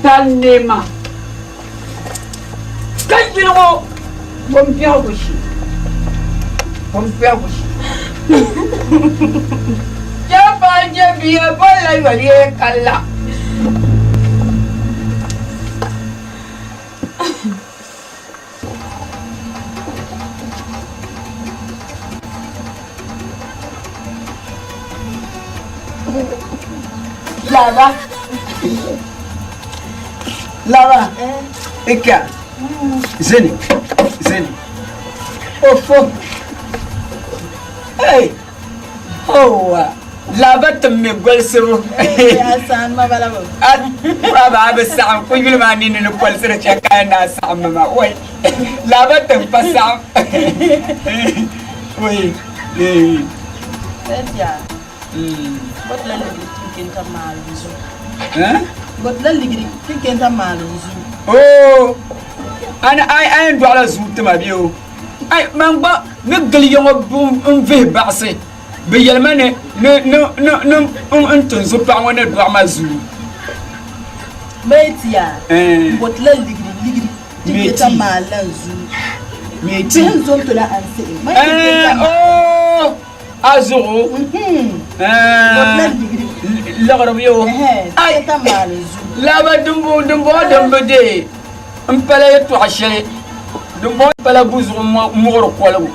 tanema ka yili ŋɔ kom biɛhigu shee kom biɛhigu shee Chɛmpanjɛ bia bolila yoli yee ka la. Laba. Laba. Ika. Zini. Zini. Ofo. Hey. Owa. Laba tim mi golisibu. Aba a bi saɣim ku yuli maa nini ni polisiri chɛ ka a naa saɣim ma wai. Laba tim pa saɣim. Wai. Oh, ana ai ai dɔɣila zuu tima bɛ o. Ai man gba ni gili ya ŋɔ n vihi baɣisi. Bɛ yɛli ma ni ni ni ni ni n tinzu paɣa ŋɔ ni dɔɣi ma zuu. Meti ya, n boti la ligiri ligiri ti ke ta maali la n zuu. Meti. Tihi n zom to la an se'em. Ma ti ke ta maali. Oh, a zuɣu. Boti la ligiri. Liɣiri bɛ o. Ti ke ta maali n zuu. Laba dimbɔŋɔ dimbɔŋɔ din bi deei n pala yɛtɔɣa shɛli dimbɔŋɔ pala bu zuɣu muɣiri koligu.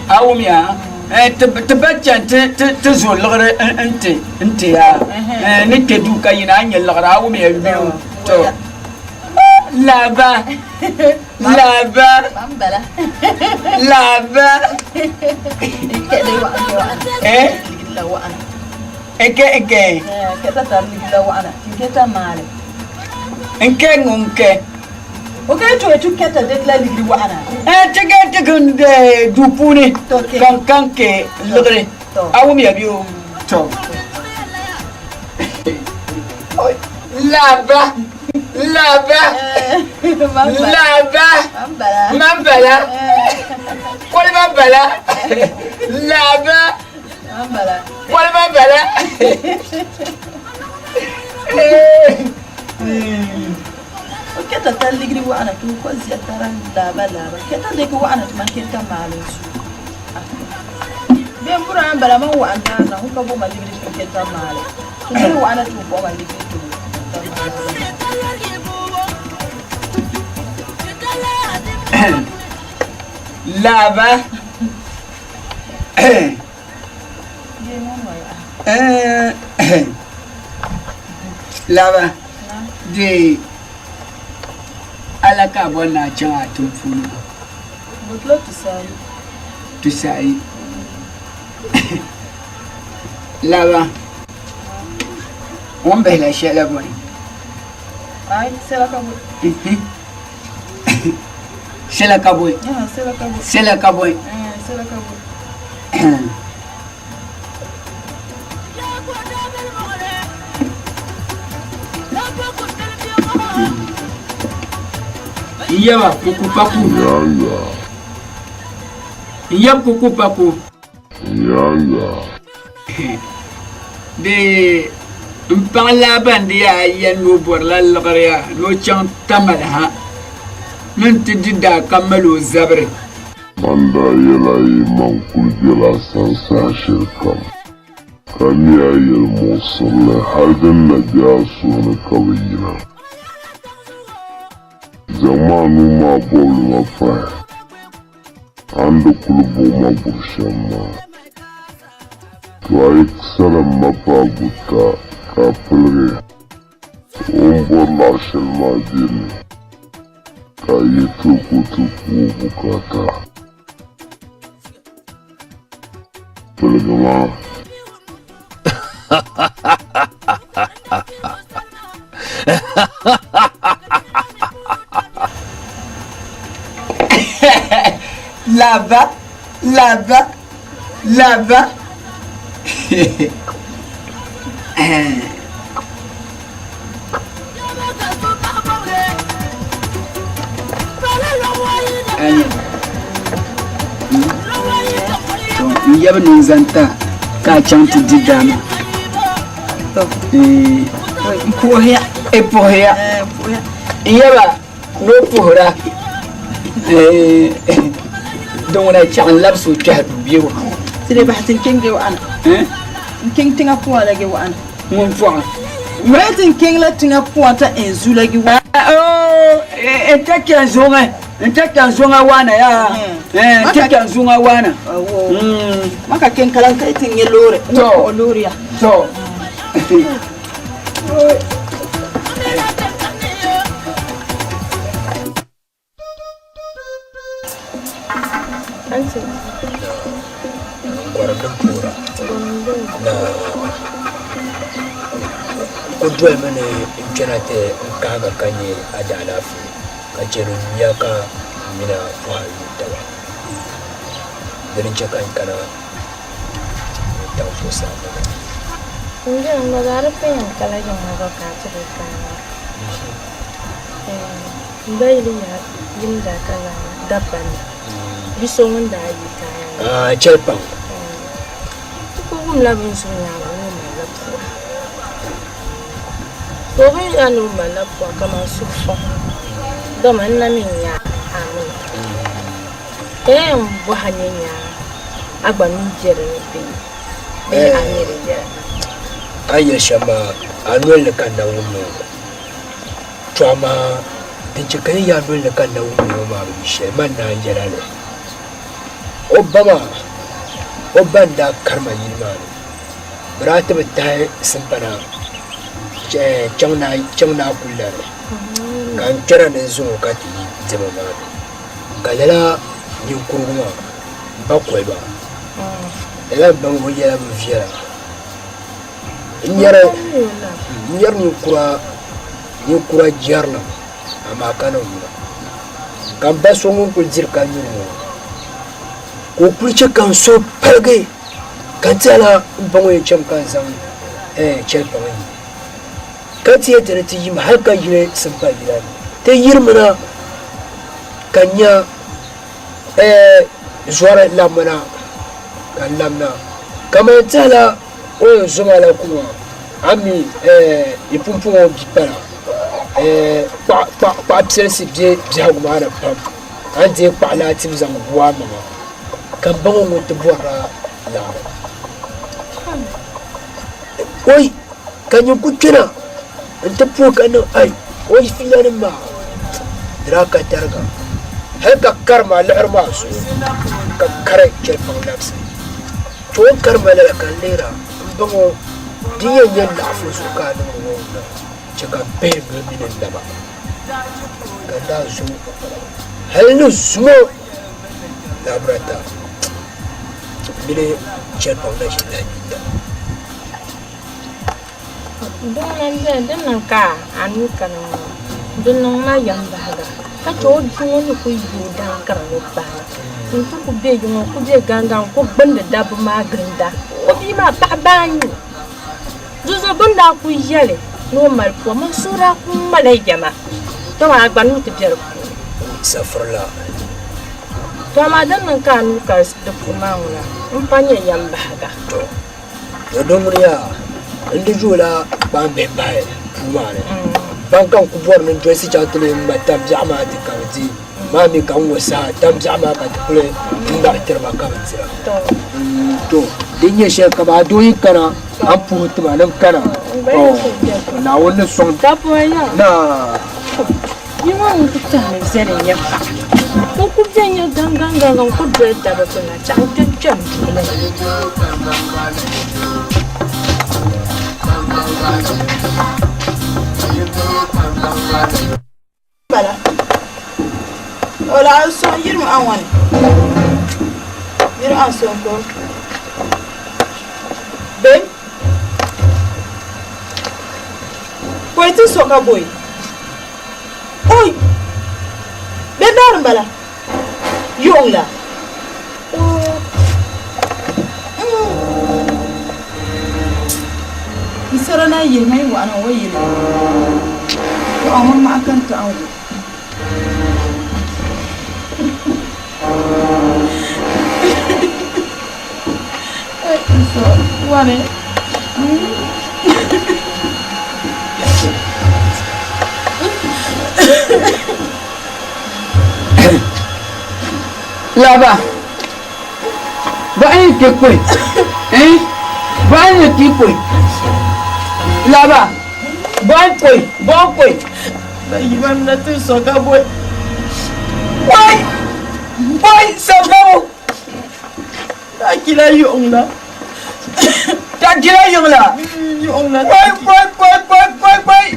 A wumya ti ba chani ti zo liɣiri n-ti ya ni kpe duu ka yina a nya liɣiri a wumya biɛhigu to laba laba laba nke nke nke ŋun ke O ka to tu kɛta de la ligiri wa'ana. Eh ti ke ti kun de du puuni kan kan ke ligiri. A wum ya biyo. To. Laba laba laba man bala koli man bala laba koli man bala. O kɛta ta ligiri wa'ana ti n kɔ ziya tara laaba laaba kɛta deki wa'ana ti man kɛta maali n su bee n bura n bala man wa'an daana na ho ka bo ma ligiri ti n kɛta maali ti n wa'ana ti n bɔ ma ligiri ti n kɛta maali. Laaba. Laba di ala ka a bɔri ni a chaŋ a tiŋ puuni maa? Botila tusaayi. Tusaayi. Laba o ni bihila shɛli bɔni? Ai, sɛla ka bɔi. Sɛla ka bɔi. Sɛla ka bɔi. Sɛla ka bɔi. N yaba kuku paku. Nyaaŋa. N yab kuku paku. Nyaaŋa. Di n paɣ Laban di yaa yɛli ni o bɔrila liɣiri yaa ni o chaŋ Tamale ha ni nti di daa ka mal o zabiri. Man daa yɛl a yi man kul bela a sani saha shɛlikam, ka mi a yɛlimuɣisirili hal din na be a suhu ni ka bi yina. Zaŋm a nuu maa bɔbili ma pahi a ni di kul buɣi ma buri shɛm maa. To a yi salim ma paai buta ka a piligi o ni bɔri laɣ shɛli maa beni ka a yi ti o ka o ti ku o bukaata. Piligi maa. Laba, laba, laba. Anya. To n yɛbi ni n zaŋ ta ka a chaŋ ti di daa maa. N puhiya. E puhiya. N yɛba ni o puhira din ŋuna chaŋ n labisi o kpɛhi duu bɛ o. Ti di bahi ti n kɛŋ ge wa'ana. N kɛŋ tiŋa puan la ge wa'ana. Ŋun pɔɣa. Mɛ ti n kɛŋ la tiŋa puan ta en zu la ge wa'ana. N ta kɛŋ zuŋa n ta kɛŋ zuŋa wa'ana yaa n ta kɛŋ zuŋa wa'ana. Ma ka kɛŋ kalam ka ti n nyɛ loori. To loori ya. To. Gɔrim din puhira na ku dolimi ni n kpɛna ti n kahiga ka nyɛ a daalaafee ka chɛ di nyuya ka m mini a pɔha yuui taba dini n-chɛ ka n kana n tabi zuɣusaa ŋɔ ni. N yɛli n gba zaa di pa yɛn kala yiŋa gba ka a ti bi kana maa. N ba yili yaa yim daa ka la dabba ni bi so ŋun daa yi kaaya ŋɔ. Ah, chɛli pam. Ti ku wumla bɛ ni zuɣu nyaaŋa ni o malila pua. Ka o bi nya ni o malila pua kaman suhufuɣ, dama n na mi n-nya a mini. Ka yɛn bɔhi a ni nya a gba mi be di ni bee a mi di yɛla. A ni yɛli shɛm maa, a noli ni ka n na wum li ŋɔ. To amaa din chɛ ka yi yaa noli ni ka n na wum li ŋɔ maa bi yi shɛli, man naan yɛla li. O ba maa, o ba n-daa kari ma yili maa ni. Bɛ daa ti bi tahi simpana chaŋ naa kuli la ni, ka n kpɛra ni n zaŋ o ka ti yi diɛma maa ni. Ka lala ninkurigu maa ba koliba, lala m ba ŋɔ yɛla bi viɛla. N nyari ninkura jɛrilim amaa ka niŋ ŋuna. Ka m ba so ŋun kul diri ka nyuri ŋɔ, ka o kul chɛ ka n suhu paligi, ka n tɛhila m ba ŋɔ yɛn chami ka n zaŋ chɛlipaŋ yi. Ka ti yɛn ti ni ti yimi hal ka yili simpa yila ni. Ti yirimina ka nya zɔri labimina ka n labina. Kaman tɛhila o yɛn zo ma la kuŋa, a mi yi pumpɔŋɔ bi pala kpaɣ piɛlisi be biɛhigu maa ni pam, a ni deei kpaɣ laa tim zaŋ gu a maŋa, ka m ba ŋɔ ŋun ti bɔrila laɣiri. Oi! Ka nyin ku kpɛna nti puhi ka niŋ ai o fiilanim maa, di daa ka tariga hal ka karim a liɣiri maa zuɣu ka kari chɛlipaŋ labisi. To o ni kari ma lala ka n lihira m-baŋ o di yɛn nyɛ laɣifu zuɣu ka a niŋdi ŋɔ ŋuna chɛ ka m pihi noli mini n naba ka n daa zo hal ni zuŋɔ laburata mini chɛlipaŋ na ʒi n-lahi nyin taba. Din lan beni din niŋ ka a nuu kana ŋɔ maa, di niŋ ma yɛmbahiga ka chɛ o bia ŋɔ ni kul yi o daaŋkara ŋɔ paai nti ku be yiŋa n-ku be gaŋgaŋ n-ku gbindi dabba maa ginda. O bia maa paɣiba ayi o. Dinzuɣu bɛ ni daa kul yɛli ni o mali pua, man suhu daa kul ŋmala yɛma, dama a gba nuu ti be di puuni. Safirila. To amaa din niŋ ka a nuu ka di puuni maa ŋuna m-pa nyɛ yɛmbahiga. To To din ŋuni yaa, n di yoola kpaambihi bahi puu maa ni. Ban ka n ku bɔri ni n dolisi chaŋ ti lee ŋma tambiɛɣu maa ti ka bɛ di maa mi ka n ŋɔ saha tambiɛɣu maa ka ti kuli ŋmari tiri ba ka bɛ dira. To din nyɛ shɛli ka baa doo yi kana a ni puhi ti ma ni n kana to Naawuni ni sɔŋ na. Yi ŋɔ ŋun ti tɛhi ni viɛli n-nyɛ paɣa. N ku bɛ nyɛ gangangangan n ku doli taba soli na chaɣ n kpe kpɛm duɣili ni. Bala. O lahi sɔŋ yirimi a ŋɔni. Yiri a sɔŋ ko. Be. Koi ti so ka boi. Oi! Be dari m-bala. Yuŋ la. N sara na yihi ma yi waɣina o yili. Tɔɣa ŋɔ maɣa ka n tɔɣa ŋɔ. Wani. Laba. Baɣa yi ti kuli. Eh? Baɣa yi ti kuli. Laba. Baɣa kuli. Baɣa kuli. Ba na ti so ka boi. Wai! Wai! Sababu! Ta kila yuɣuŋ la. Ta kila yuɣuŋ la. Yuɣuŋ la. Wai! Wai! Wai! Wai! Wai! Wai!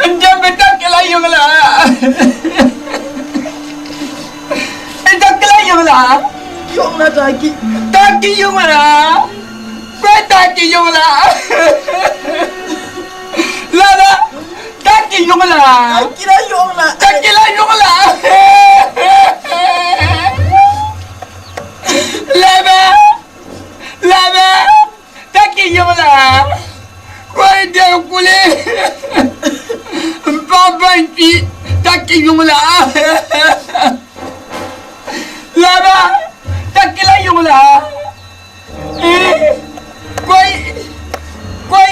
N jɛmbi ta kila yuɣuŋ la. N ta kila yuɣuŋ la. Yuɣuŋ la ta ki. Ta ki yuɣuŋ la. Wai ta ki yuɣuŋ la. Lala. Ta ki yuɣuŋ la. Ta kila yuɣuŋ la. Ta kila yuɣuŋ la. Laba. Laba. Ta ki yuɣuŋ la. Wai den kuli. N paɣa ban kpi. Ta ki yuɣuŋ la. Laba. Ta kila yuɣuŋ la. Koi. Koi.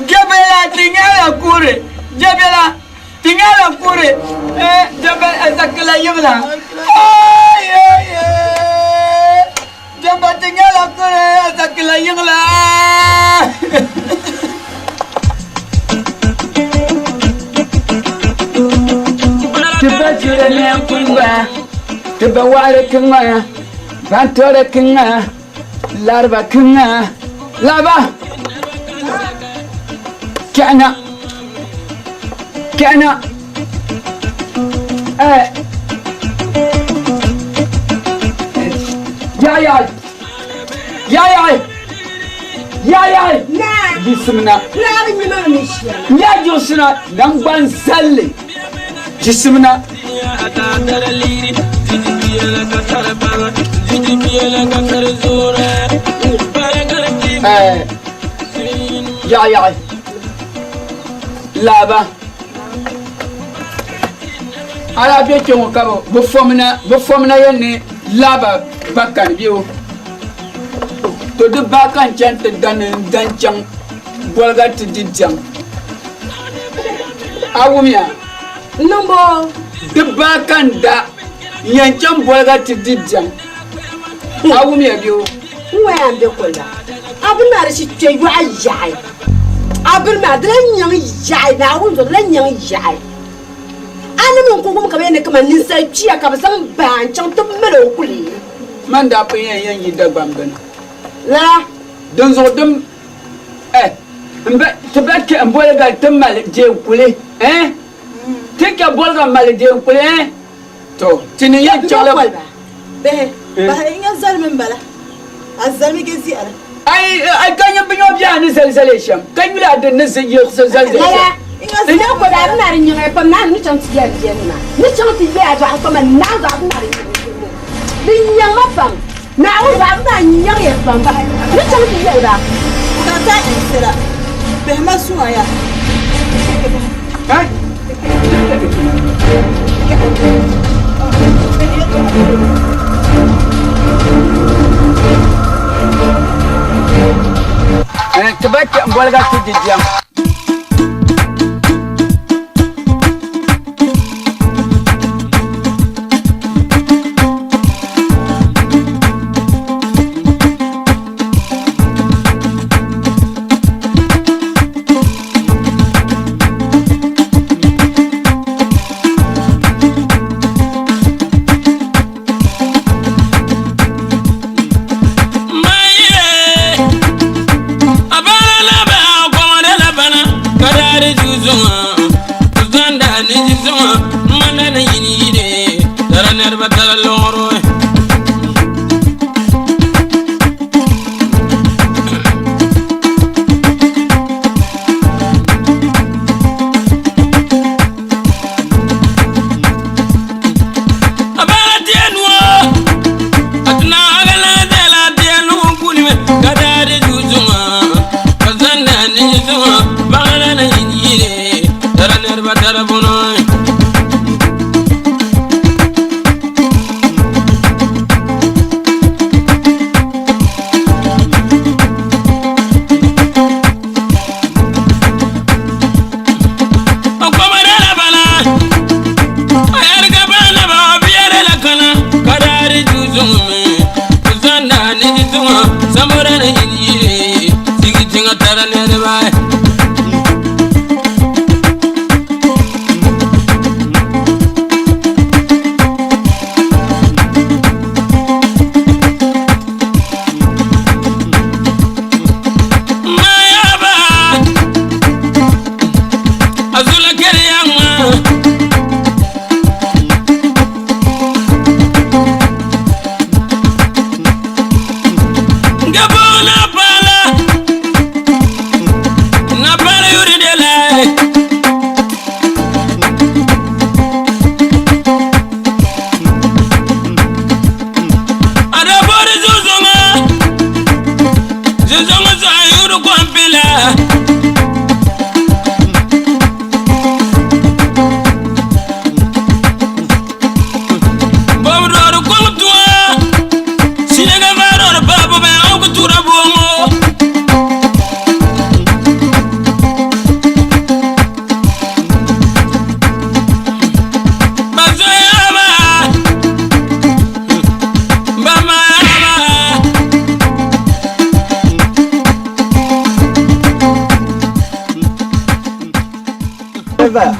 Jabela tiŋala kuri. Jabela tiŋala kuri. Jabela takila yiŋla. Ay ay ay. Jabela tiŋala kuri takila yiŋla. Ti ba jira ne kumba. Ti ba waɣiri kiŋa. Bantɔri kiŋa. Lariba kiŋa. Laba. Kɛhina. Kɛhina. Eh. Yayayi. Yayayi. Yayayi. Yisimina. Ya jiɣisina nangban zalli. Yisimina. Eh. Yayayi. Laba. A daa be kpe ŋɔ ka bɛ fomna yɛli ni laaba ba kani bɛ o. To di ba ka n chani ti da ni n dan chaŋ boliga ti di diɛm. A wumya? Niŋbo. Di ba ka n da n yɛn chaŋ boliga ti di diɛm. A wumya bɛ o? N waya n be kulla. A bini maa di shi kpe yɔɣu yaɣi. A bini maa di lahi nyaŋ yaɣi Naawuni zuɣu di lahi nyaŋ yaɣi. A ni niŋ ka o wum ka bɛ yɛn ni kaman ninsal kpiya ka bɛ zaŋ baa n-chaŋ ti mali o kuli. Man daa pun yɛn yɛn yi Dagbaŋ bini. Lala. Dinzuɣu din eh m ba ti ba kpe m boliga ti mali deenkuli eh ti kpe boliga mali deenkuli eh to ti ni yɛn chaŋla. Bihi, bahi n-nya zalimi m-bala, a zalimi ge ziɛri. Ai ai ka nyɛ binyɔ bɛ a ni zali zali shɛm ka yuli a din ni yiɣisi zali zali shɛm. N ko daa bi na di nyiŋ pam naa ni chaŋ ti yɛli bia nima ni chaŋ ti yɛya dɔɣi kpama naa dɔɣi bi na di nyiŋ di nyiŋ ma pam Naawuni dɔɣi bi na nyiŋ ya pam ni chaŋ ti yɛli ba. Ka ta n-sira bihi ma suŋa ya. Ti ba kpɛm boliga ti di diɛm.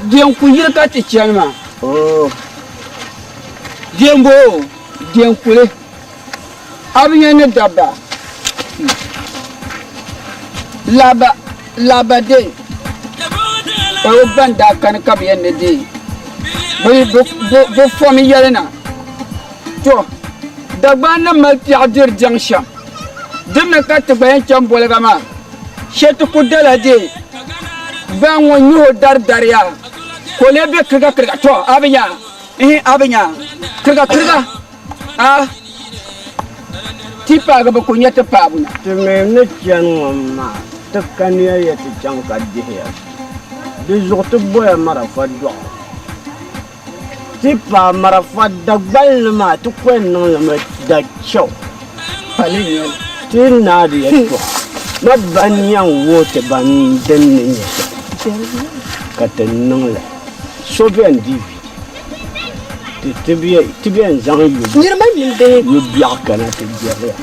Diɛn ku yili ka ti chani maa. Diɛn bo diɛn kuli. A bi nya ni dabba laaba laaba dee ka bɛ ban daa kani ka bɛ yɛn ni deei bɛ fom yɛli na, To, Dagbaŋ ni mali piɛɣu diri diɛŋ shɛm, di mi ka ti gba yɛn chaŋ boliga maa shee ti ku dala deei ban ŋɔ nyuhi o dari dariya ka o lee be kirigakiriga. To, a bi nya? Ihi, a bi nya? Kirigakiriga! A ti paagi bɛ ku nya ti paabu na. Ti mi ni chani ŋɔ maa, ti kaniya ya ti chaŋ ka dihi ya. Di zuɣu ti boya marafa dɔɣu. Ti paai marafa Dagballi maa ti kɔya niŋ li mi da chɛu. Pali n-nyɛ li. Ti naai di yɛltɔɣa. Ma ban yɛn wuhi ti ban din ni nyɛ shɛm ka ti niŋ li. So bɛn di vi. Ti bɛn zaŋ yu biɛɣu kana ti jɛri ya.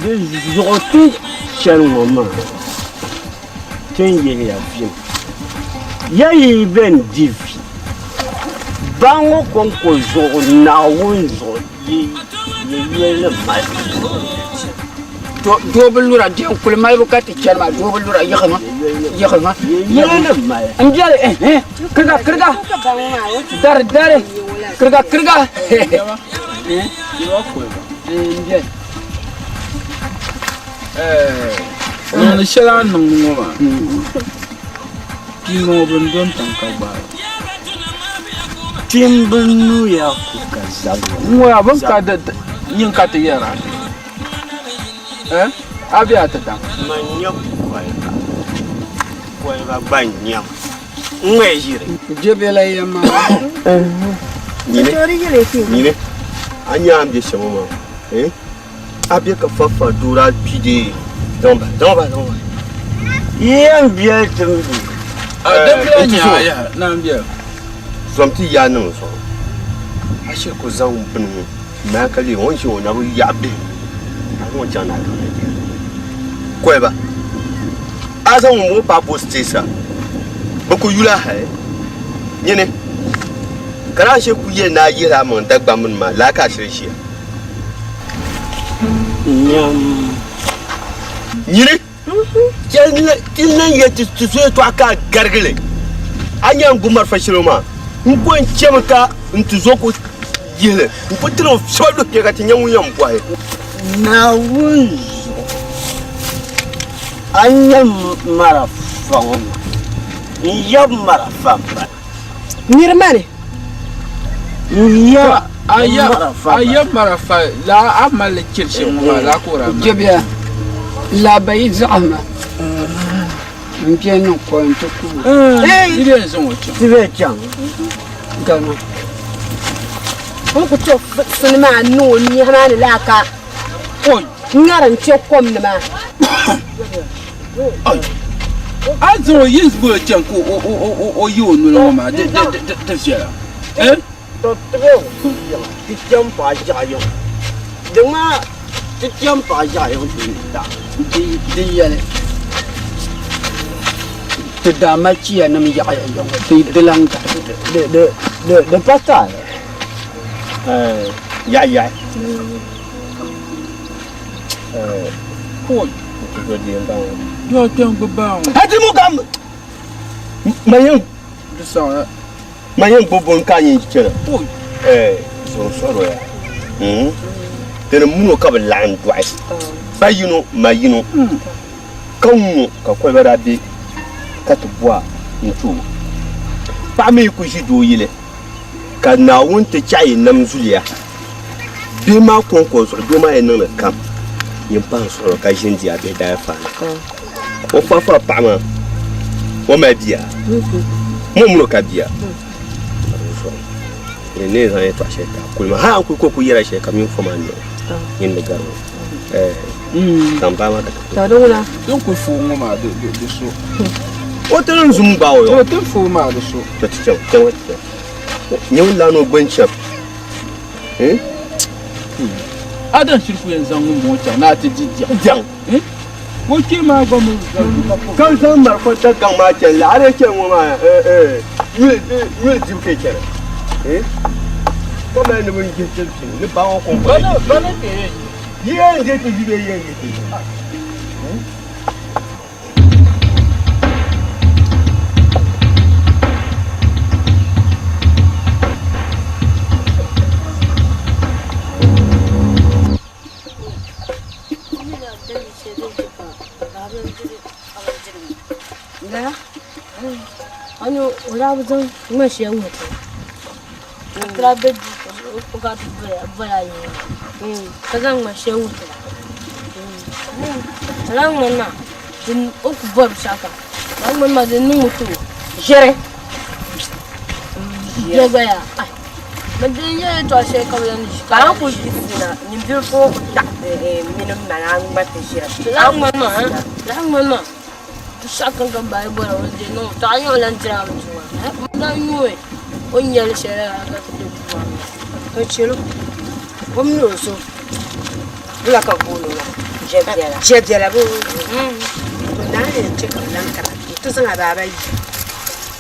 Di zuɣu ti chani ŋɔ maa, ti ni yɛli ya viɛm. Ya yi bɛn di vi, ba ŋɔ kɔŋko zuɣu Naawuni zuɣu yi yoli ni mali. Doo bi lura diɛm kuli malibu ka ti chani maa doo bi lura yiɣimi yiɣimi yiɣimi n biɛli ehe kiriga kiriga dari dari kiriga kiriga n biɛli. Niŋdi shɛli a ni niŋdi ŋɔ maa kpiimba ŋɔ bɛ ni dɔni tiŋ ka gbaai ba. Kpiimba nuya ku ka zabili. N ŋɔ yaa bɛ ni ka nyin ka ti yɛra eh a be a ti daŋ. Man nyɛ koliba, koliba gba n-nyɛ ma. N ŋmɛ ʒiri. Je bela ya maa. Nyini, nyini, a nya a ni be shɛm ŋɔ maa eh a be ka fafa doori a kpi dee zaŋ bahi, zaŋ bahi, zaŋ bahi. Yɛn biɛli timdi. A dabila nya a yaha naan biɛli. Zom ti yaa niŋ zuɣu. A shiri ku zaŋ bini ŋɔ mali ka leei o ni ʒi o na bi yaɣi bihi a zaŋ o chaŋ ni a kaŋ Nigeria. Koliba, a zaŋ ŋun ŋɔ paai bo siteesa bɛ ku yuli a hali. Nyini, ka naan shiri ku yɛli ni a yihila a maŋ Dagbamba ni maa, lala ka a shiri ʒiya. Nyam. Nyini, ti lan yɛli ti ti so yɛtɔɣa ka a garigi li. A nya n gbubi marafa shɛli ŋɔ maa, n ko n-chɛmi ka n tizo ku yihi li n ku tiri o fiɛbi luhi kpe ka ti nya ŋun yɛn bɔhi. Naawuni zuɣu, a nya marafa ŋɔ maa, n yab marafa m-bala. Niri mani. N yab marafa A yab marafa la a mali li chiri shɛm ŋɔ maa laa ka o daa mali. Jɛbiya, laaba yi zaɣim ma, m bɛ niŋ ko n-ti ku o. Yi bɛ zaŋ o chaŋ. Ti bɛ chaŋ. Gama. N ku to sini maa niŋ o nyahi maa ni laa ka ŋarim kpe kom ni maa. A zaŋ o yin bolo chaŋ ka o yi o noli ŋɔ maa di viɛla. To ti be yiŋa ti cham paɣa ʒiɛɣu yiŋ di ŋmaa ti cham paɣa ʒiɛɣu yiŋ ti ni ta. Di yɛli ti daa mali chiyanim yaɣiya ya ŋɔ di di lan gari. Di pa taali yaɣi yaɣi. Dɔɔ kpɛm gbubi baa ŋɔ. Hati mu kam ma yɛn ma yɛn gbubi bɔn ka yɛn chɛna zɔn sɔrɔ ya dini muno ka bi laɣim dɔɣi ba yino ma yino ka ŋɔ ka koliba daa be ka ti bɔha n ti o paɣa mi ku ʒi doo yili ka Naawuni ti chaɣi nam zuliya bihi maa kɔŋko zuɣu doo maa yɛn niŋdi kam nyin pahi suɣulo ka ʒini di a bihi daanfaani o fafa paɣa maa o mali bia mo mino ka bia ni ne zaŋ yɛltɔɣa shɛli ti a kuli maa hali a ni kuli ko ku yɛla shɛli ka mini fo maa niŋ nyin di gari o zaŋ baa maa ka ti kuli Din kuli fo ŋɔ maa di so o ti niŋ zum gbaai o O ti fo maa di so to ti chaŋ chaŋ ti chaŋ nyɛ o lan o gbani chaŋ A dan shiri ku yɛn zaŋ ŋun bɔŋɔ chaŋ ni a ti di diɛŋ. Diɛŋ. O kpee maa gba mi Ka zaŋ marafa dagaŋ maa chani la, a dii chani ŋɔ maa Yuli dibu ka yi chana. Ka mali ni bin yihi ti pini ni baa ŋɔ kɔŋko. Bana ka yi Yi yɛn je ti ʒi bee yi yɛn je ti ʒi? Ani o daa bi zaŋ ŋmani shɛli wuhi ti ka ti daa be duu o ka ti boli a yiŋa ka zaŋ ŋmani shɛli wuhi ti la lala ŋmani maa o ku bori binshɛɣu kam lala ŋmani maa di niŋmi ti o ʒiri bia gba yaa bɛ di nyɛla yɛltɔɣa shɛli ka bɛ lan ʒi ka a ni kuli yiɣisi na nyin bilifu ŋɔ ku taɣi mini m ma ni a ŋma ti ʒira lala ŋmani maa lala ŋmani maa Binshɛɣu kam ka bahi bɔra o ni niŋ tɔ a nyɛ o lan diri a bindirigu maa n daa nyuui o ni yɛli shɛli la ka ti be duu maa ni. O chɛl o, o mini o zo wula ka bɛ booni o maa? Jɛbiɛla. Jɛbiɛla bee? To naa ni yɛn chɛ ka bɛ lan kana nti zaŋ a baaba yi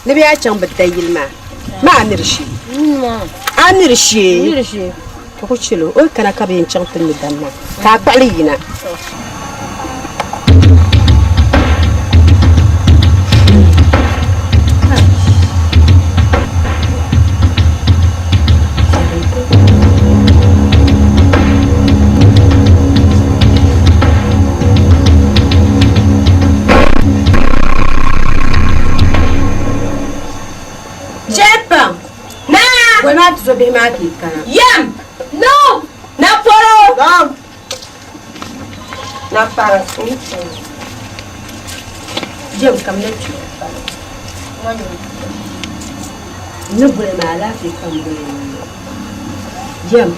ni bɛ yaa chaŋ bɛ dayili maa maa a mi di shee? A mi di shee? Ti ku chɛl o, o yi kana ka bɛ yɛn chaŋ ti mi dam maa ka a kpuɣi li yina. Chɛpaŋ! Naa! Boli maa tuzo bihi maa ka yi kana. Yɛm! No! Na pɔro! Naam! Na para. Jɛm kam na kpi. N ni boli maa alaafee ka m boli maa. Jɛm,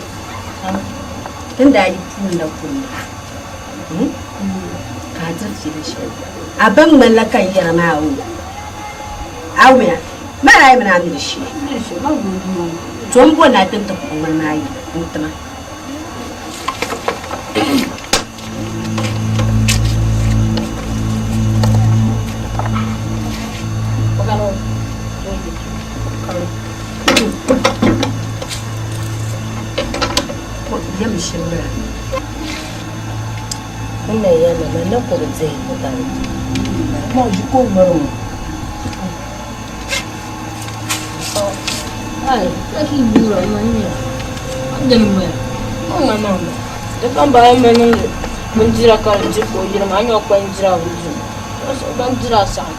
ti ni daa yi puuni la kunna, ka a diri fiila shɛli. A ba ŋmanila ka n yɛra maa o. A wumya? Maa daa yi mini a mi di shee. To m bo ni a kpɛm ti kpuɣi ŋmani maa yi n-ti ma. Yɛm shiri bala. N na yɛli ma na ku bi dihi putani. Ma ʒi ko ŋmari ŋɔ. Ai, ka ki bura ma nya. Dini m-bala. O ŋmani maa m-bala. Di kam bala m niŋdi bindira ka di di ka o yiri maa, a nya o kpa n-diri a bindirigu. O gba n-diri a saɣim.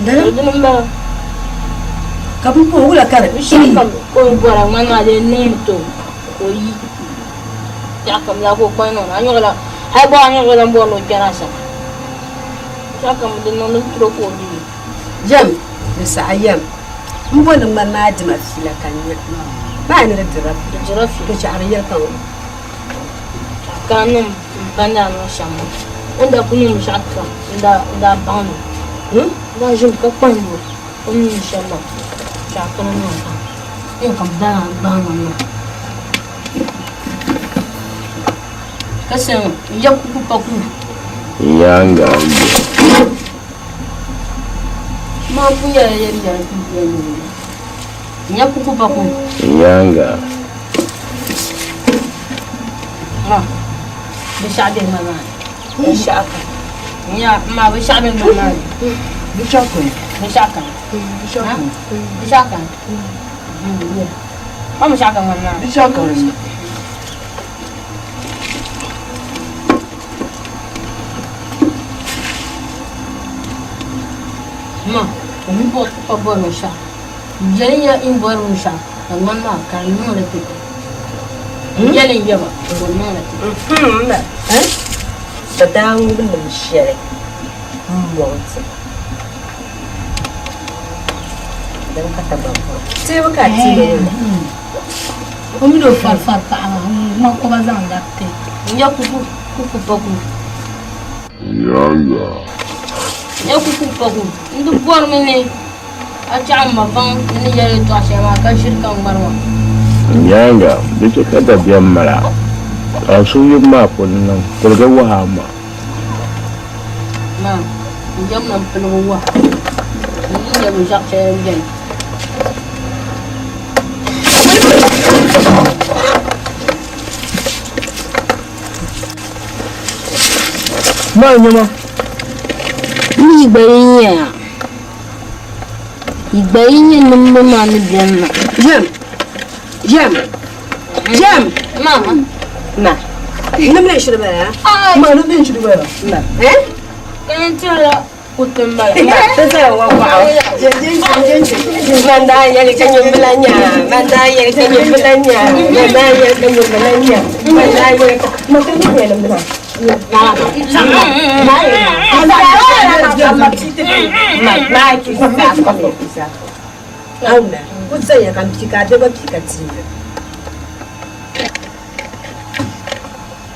Dini m-bala. Ka bɛ puhi wula ka di. Binshɛɣu kam ka o bɔra ŋmani maa dee niŋmi ti o ka o yi. Biɛɣu kam laa ka o kpa niŋdi a nya o la hali gba a nya o lan bɔri ni o kpɛri a sani. Binshɛɣu kam di niŋdi tiri o ka o yi. Yɛm, di saha yɛm. M bo ni ŋmani maa dima fiila ka n nya maa ni di dira fiila. To chaɣiri yɛli ka ŋɔ. Ka a niŋ m ba ni daa niŋ shɛm maa. O ni daa kul niŋ binshɛɣu kam n daa baŋ li. N daa ʒimi ka kpahim o o ni niŋ shɛm maa. Chaɣiri ka niŋ baŋ. Yɛm ka bɛ daa naan gbahi ŋmani maa. Ka sani n ya kuku pa ku. Yaaŋa. Maa pun yɛla yɛli yɛli ku yɛli n ya kuku pa ku. Yaaŋa. Ma binshɛɣu bɛ ŋmani maa ni. Binshɛɣu ka. Nya ma binshɛɣu bɛ ŋmani maa ni. Binshɛɣu ka. Binshɛɣu ka. Binshɛɣu ka. Ma binshɛɣu ka ŋmani maa ni. Binshɛɣu ka. Ma, o mi bɔri pa bɔri binshɛɣu. Yɛli ya n bɔri binshɛɣu ka ŋmani maa ka di niŋli ti ti. Yɛli n yaba ka o niŋli ti ti. Bɛ daa ŋubi nim shɛli m-mɔŋ ti. Din ka Dagbaŋ. Teebu ka a ti ma ŋɔ. O mini o farifari paɣa maa ŋ-ŋma kɔba zaŋ labi ti. N-nya kuku kuku paku. Yaaŋa. N-nya kuku paku. N di bɔrimi ni a chaɣ m ma baŋ n ni yɛli yɛtɔɣ shɛli maa ka ʒiri ka ŋmari maa. Yaaŋa, di chɛ ka dabiɛm mal a, ka a suhuyubu maa kul niŋ tiligi wuhi a ma. Maa, n yɛm ma m-piligi wuhi a n ni nya binshɛɣu shɛli din beni. Maa nyama. Ni gba yi nyɛ ya. Yi gba yi nyɛ nimdi maa ni beni maa. Jam. Jam. Jam. Mama. Ma. Nimdi n shiri bala. Ma nimdi n shiri bala. Ma. Eh? Kani tira kuti m bala. Man daa yɛli ka nyumbila nya, man daa yɛli ka nyumbila nya, man daa yɛli ka nyumbila nya, man daa yɛli ka. Ma ka nyɛ nimdi maa.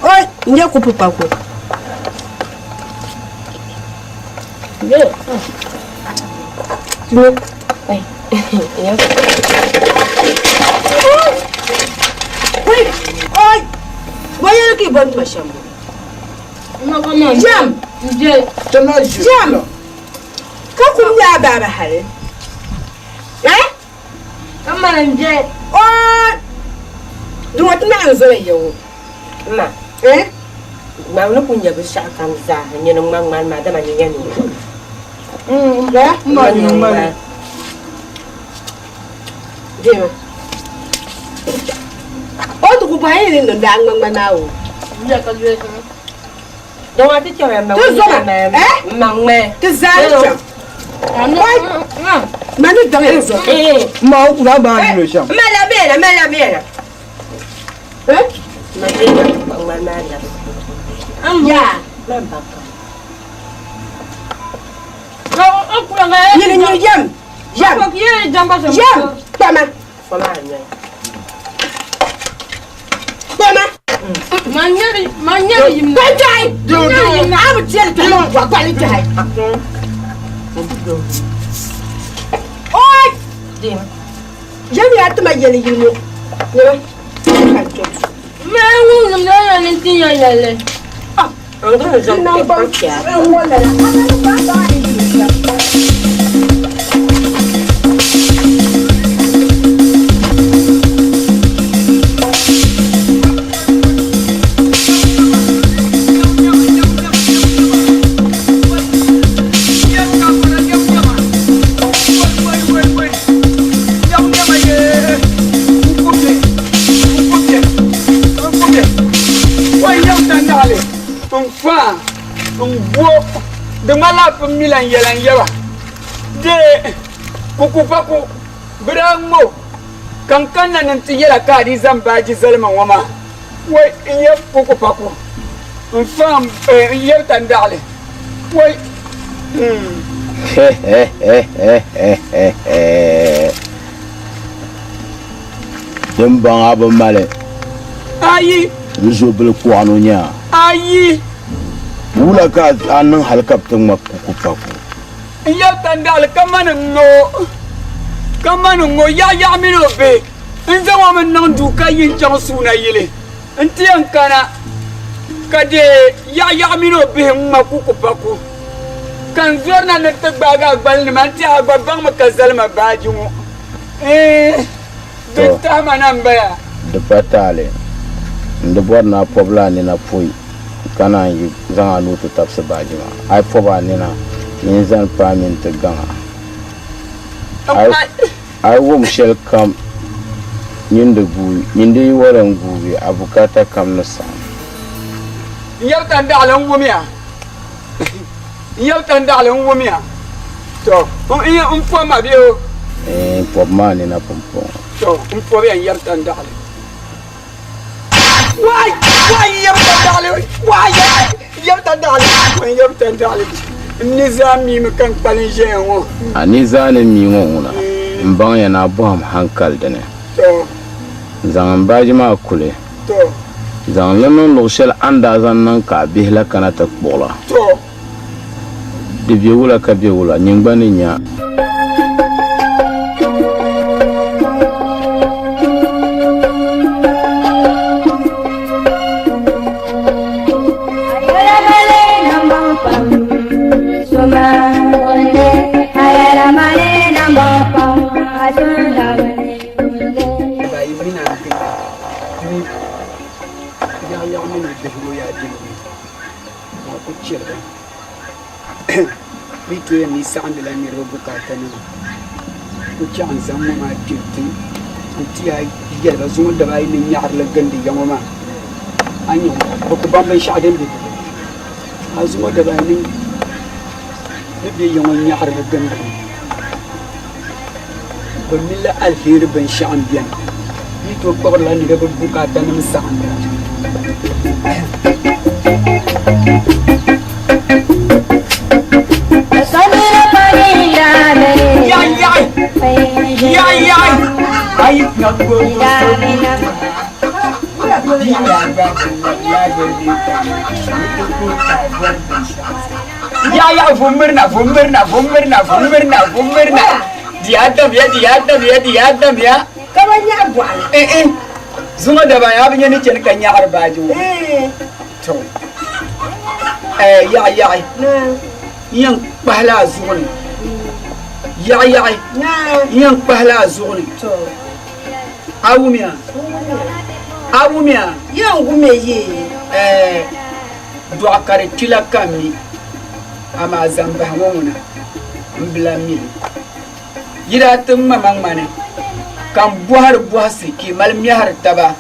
Oi, nye kupu paku. Oi, oi, wayel ki bon ma sham. Jam. Jam. Ka kum ya baba hali. Eh? Kamar nje. Oi. Dunga ti naɣim zoli yawo. Ma. Eh? Ŋmaŋ ni ku nyɛ binshɛɣu kam zaa nyini ŋmaŋ ŋmani maa dama nyɛ nyɛ noo. Eh? Ma nyini ŋmani. Dema. O ti ku bahi ni niŋ daa ŋmaŋ ŋmani maa o. Dɔŋa ti chɛŋ ma Ti zoma. Eh? Ma ŋmɛ. Ti zaa ni chaŋ. Oi. Ma ni daŋ ya zo. Ma o kura ba ni lo shɛm. Ma la bɛna, ma la bɛna. Eh? Ma bɛna ŋmaŋ ŋmani maa labi. Ya. Ma baka. Nyini nyini jam. Jam. Jam. Kpama. Kpama a nɔya. Kpama. Ma nyɛri ma nyɛri yim na. Kpɛjahi. A bi tiɛli kpama wa kpali jahi. Oi. Jam ya ti ma yɛli yili ŋɔ. Nyama. Ma ŋun nim na ya ni ti ya yɛli. N fa n bo di ŋmanila a pun mi la n yɛla n yɛba dee kukupaku bi daa ŋmo ka n kanna ni n ti yɛla ka a dii zaŋ baaji zali ma ŋɔ maa wai n yɛb kukupaku n fa n yɛb tandaɣili wai. Din baŋ a bi mali. Ayi. N zo bili kɔɣinu nya. Ayi. Wula ka a niŋ hali ka bɛ ti ŋma kukupaku? N yɛli tandaɣili ka mani ŋ-ŋɔ ka mani ŋ-ŋɔ yaɣiyaɣi mini o bihi n zaŋ o mi niŋ duu ka yi n-chaŋ suuna yili nti yɛn kana ka deei yaɣiyaɣi mini o bihi ŋ-ŋma kukupaku ka n zɔri na ni ti gbaagi a gbalinima n-ti a gba baŋmi ka zali ma baaji ŋɔ. Eeh! Din tahi ma na m-baya. Di pa taali. N di bɔri ni a pɔbila a nina pɔi ka naan yi zaŋ a nuu ti tabisi baaji maa. A yi pɔbi a nina, nyin zani paai mi nti gaŋ a. A yi wum shɛlikam nyin di guui, nyin di yi wala n-guugi, a bukaata kam ni saɣim. N yɛli tandaɣili n wumya. N yɛli tandaɣili n wumya. To, n pɔbi ma bee o? Ɛɛn, pɔbi ma a nina pumpɔŋɔ. To, n pɔbiya n yɛri tandaɣili. Waai! Waai n yɛri tandaɣili! Waai! N yɛri tandaɣili! N yɛri tandaɣili! N ni zaa miimi ka n kpalim ʒɛya ŋɔ. A ni zaa ni mi ŋɔ ŋuna, m baŋya ni a bɔhim hankali dini. To. Zaŋ m baaji maa kuli. To. Zaŋ li niŋ luɣ shɛli a ni daa zaŋ niŋ ka a bihi la kana ti kpuɣi la. To. Di be wula ka be wula, nyin gba ni nya. Ku chɛli ba. Bɛ yi tooi yɛn ni saɣindila niriba bukaatanima. Ku chaŋ n-zaŋ ŋɔ maa kpe nti n-ti a yɛli ba zuŋɔ daba ayi ni nyaɣirili gindi ya ŋɔ maa. A ni nya ŋɔ, bɛ ku baŋ binshɛɣu din be di ni. A zuŋɔ daba ayi ni be ya ŋɔ nyaɣirili gindi ŋɔ, bɛ mi la aliheri binshɛɣu m-beni. Bɛ yi tooi kpuɣirila niriba bukaatanima saɣinda. Yaɣa vumirina vumirina vumirina vumirina vumirina di ya damya di ya damya di ya damya ka ba nyaɣi bɔɣili eh eh zuŋɔ daba a bi nya ni chani ka nyaɣiri baaji ŋɔ to eh yaɣi yaɣi n yɛn kpahila a zuɣu ni yaɣi yaɣi n yɛn kpahila a zuɣu ni a wumiya a wumiya yɛn wumiya yee eh Dɔɣu ka di kpi la ka m mi, amaa zaŋ bahi ŋɔ ŋuna m bi lan mi li. Yi daa ti ŋma ma ŋmani, ka m bɔhiri bɔhisi ka yi mali mɛhiri taba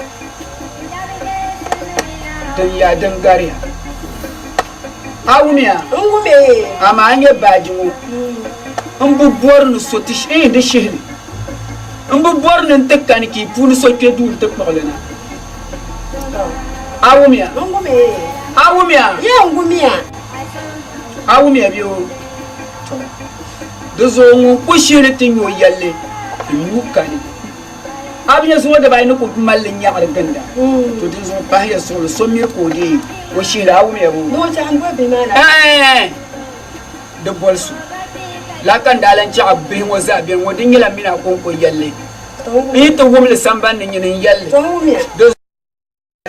din ya din gariya. A wumiya? N wumiya. Amaa a nya baaji ŋɔ, m bi bɔri ni so ti di shihi li. M bi bɔri ni n ti kani ka yi puuni so kpe duu nti kpuɣi li na. A wumiya? A wumiya? Yɛ n wumiya. A wumiya bɛ o? To, di zuɣu ŋun ku shihili ti nyo yɛlli, n nuu kani. A bi nya zuŋɔ daba ayi ni ku mali li nyaɣiri ginda. To din zuɣu pahiya suɣili so miri ka o deei o shihili. A wumiya bɛ o? Ɛɛn! Di boli so. Lala ka n daa lan chɛ a bihi ŋɔ zaa beni ŋɔ, di nyɛla m mini a kɔŋko yɛlli. N yi ti wum li samban ni nyini n yɛli li. Di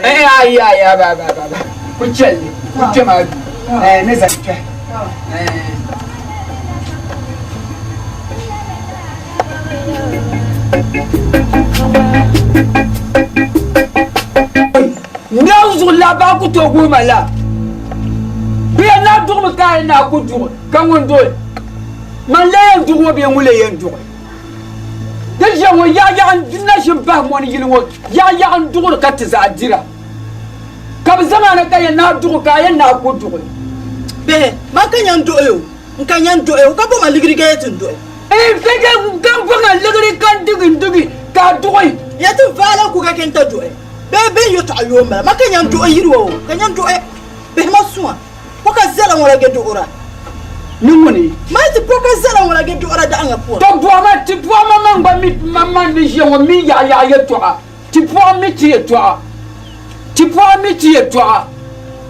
eh ayi ayi aba aba aba aba ku chɛli li ku kpɛm a duu eh ni zaŋ kpɛhi eh. Nɛŋ zuɣu la baa ku tooi guhi ma la. Bɛ yɛn naa duɣimi ka a yɛn naa ku duɣi ka ŋun duɣi man lee yɛn duɣi ŋɔ bee ŋun lee yɛn duɣi. Di ʒiya ŋɔ yaɣayaɣa n na ʒi bahi mɔni yili ŋɔ yaɣayaɣa n duɣiri ka ti zaa dira ka bi zaŋ a na ka yɛn naa duɣi ka a yɛn naa ku duɣi. Bihi, man ka nya n duɣi o, n ka nya n duɣi o ka bo ma ligiri ka yɛ ti n duɣi. N ka ka bo ma ligiri ka n digi n digi ka a duɣi. Ya ti vaala ku ka kɛn ta duɣi bee bɛ yɛtɔɣa yoo n bala man ka nya n duɣi yiri o ka nya n duɣi bihi ma suŋa. Pɔka zala ŋɔ la ge duɣura. Ni ŋuni? Maa ti pɔka zala ŋɔ la ge duɣura daɣiŋa puuni. To buɣa ti buɣa ma man gba mi man man ni ʒiya ŋɔ mi yaɣa yaɣa yɛltɔɣa. Ti buɣa mi ti yɛltɔɣa. Ti buɣa mi ti yɛltɔɣa.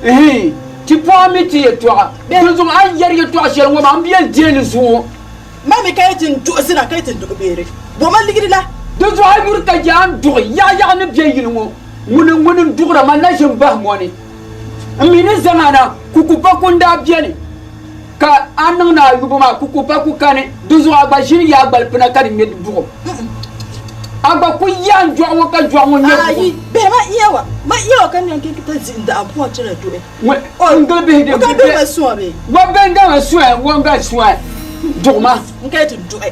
Ihin ti buɣa mi ti yɛltɔɣa. Dinzuɣu a ni yɛri yɛltɔɣa shɛli ŋɔ maa m bi yɛn deei li zuŋɔ. Ma mi ka yi ti n duɣi zina ka yi ti n duɣi beeri. Buɣa ma ligiri la. Dinzuɣu a yuri ka yaa n duɣi yaɣa yaɣa ni be yili ŋɔ. Ŋuni ŋuni n duɣira man na ʒi m bahi ŋɔ ni. N mi ni zaŋ a na kukupaku n-daa beni, ka a niŋ ni a yubu maa kukupaku kani, dinzuɣu a gba ʒini yaa gbalipina ka di ŋme buɣim. A gba ku yaa n-dɔɣi ŋɔ ka dɔɣi ŋɔ ŋme buɣim. Ayi, bihi ma iya wa, ma iya wa ka nɛn kɛ ta zi n-daɣim pɔhim chana duɣi. N gili bihi din O ka bi bihi be. ma suŋa bee? Wa bɛ n-ga ma suŋa, wa n-ga suŋa, duɣi ma. N ka yi ti duɣi,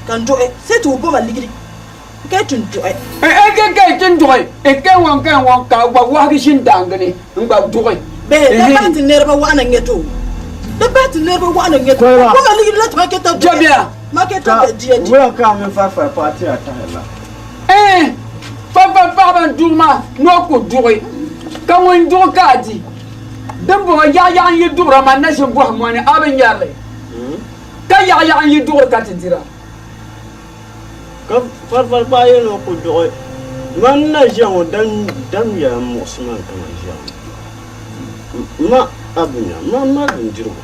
ka n duɣi, sai ti o bo ma ligiri. N ka ti duɣi. N ke ka ti duɣi, n ke ŋɔ n ke ŋɔ ka gba wɔhigi ʒini daangi ni n gba duɣi. Bɛɛ da bahi ti niriba waɣina ŋ-ŋɛ ti o. Da bahi ti niriba waɣina ŋ-ŋɛ ti o. Ko ma ligiri la ti ma ke ta duɣi. Jɛbiya. Ma ke ta diya di. Wula ka a mini farifari paɣa ti a tahiri la? Ɛɛn, farifari paɣa ban duɣi maa ni o ku duɣi, ka ŋun duɣi ka a di. Dimbɔŋɔ yaɣiyaɣi n-yi duɣira man na ʒini bɔhim ŋɔ ni a bi nyari li, ka yaɣiyaɣi n-yi duɣiri ka ti dira. Ka farifari paɣa yɛli ni o ku duɣi, Man n na ʒiya ŋɔ dam yɛla m-muɣisi ma ka man ʒiya ŋɔ. Ma a bi nya, man mali bindirigu.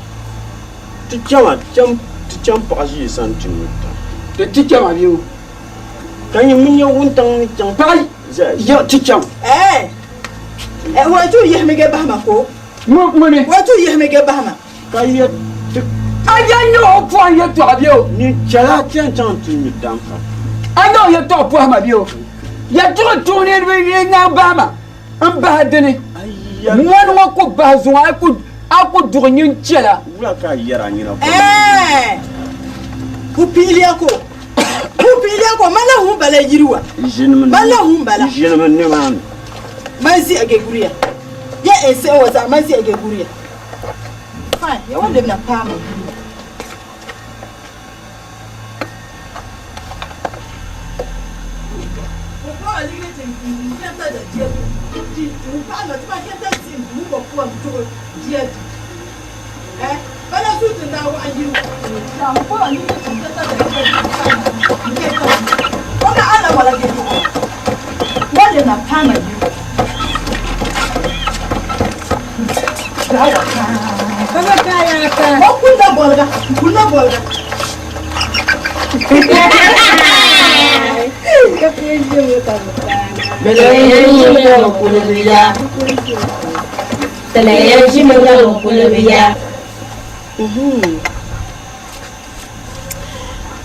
Ti chama, ti cham paɣa ʒii sani ti nyu tam. Ti ti chama bɛ o. Ka nyini mi nyɛ wuntaŋ ni chaŋ paɣa ya ti cham. Ɛɛ, ɛɛ, wɔ ti yihimi ge bahi ma ko. Ŋuni? Wɔ ti yihimi ge bahi ma. Ka yɛ ti. A yɛn nyɛ o pɔhim yɛtɔɣa bɛ o. Nyin chɛla a ti yɛn chaŋ ti nyu dam ka. A nyɛ o yɛtɔɣa pɔhima bɛ o. Yɛtɔɣa tuhi niriba ni ŋahi bahi ma m-bahi di ni. Mɔni ŋɔ ku bahi zuŋɔ a yi ku A ku duɣi nyin chɛla. Wula ka a yɛri a nina kom? Ɛɛ! Pupiiliya ko. Pupiiliya ko man la ŋun bala yiri wa. Man la ŋun bala. Ʒinimi nimaani. Man zi'a ge guriya. Ya e se'em wa za'a man zi'a ge guriya. Fine, ya wan lebena paai ma yiri wa.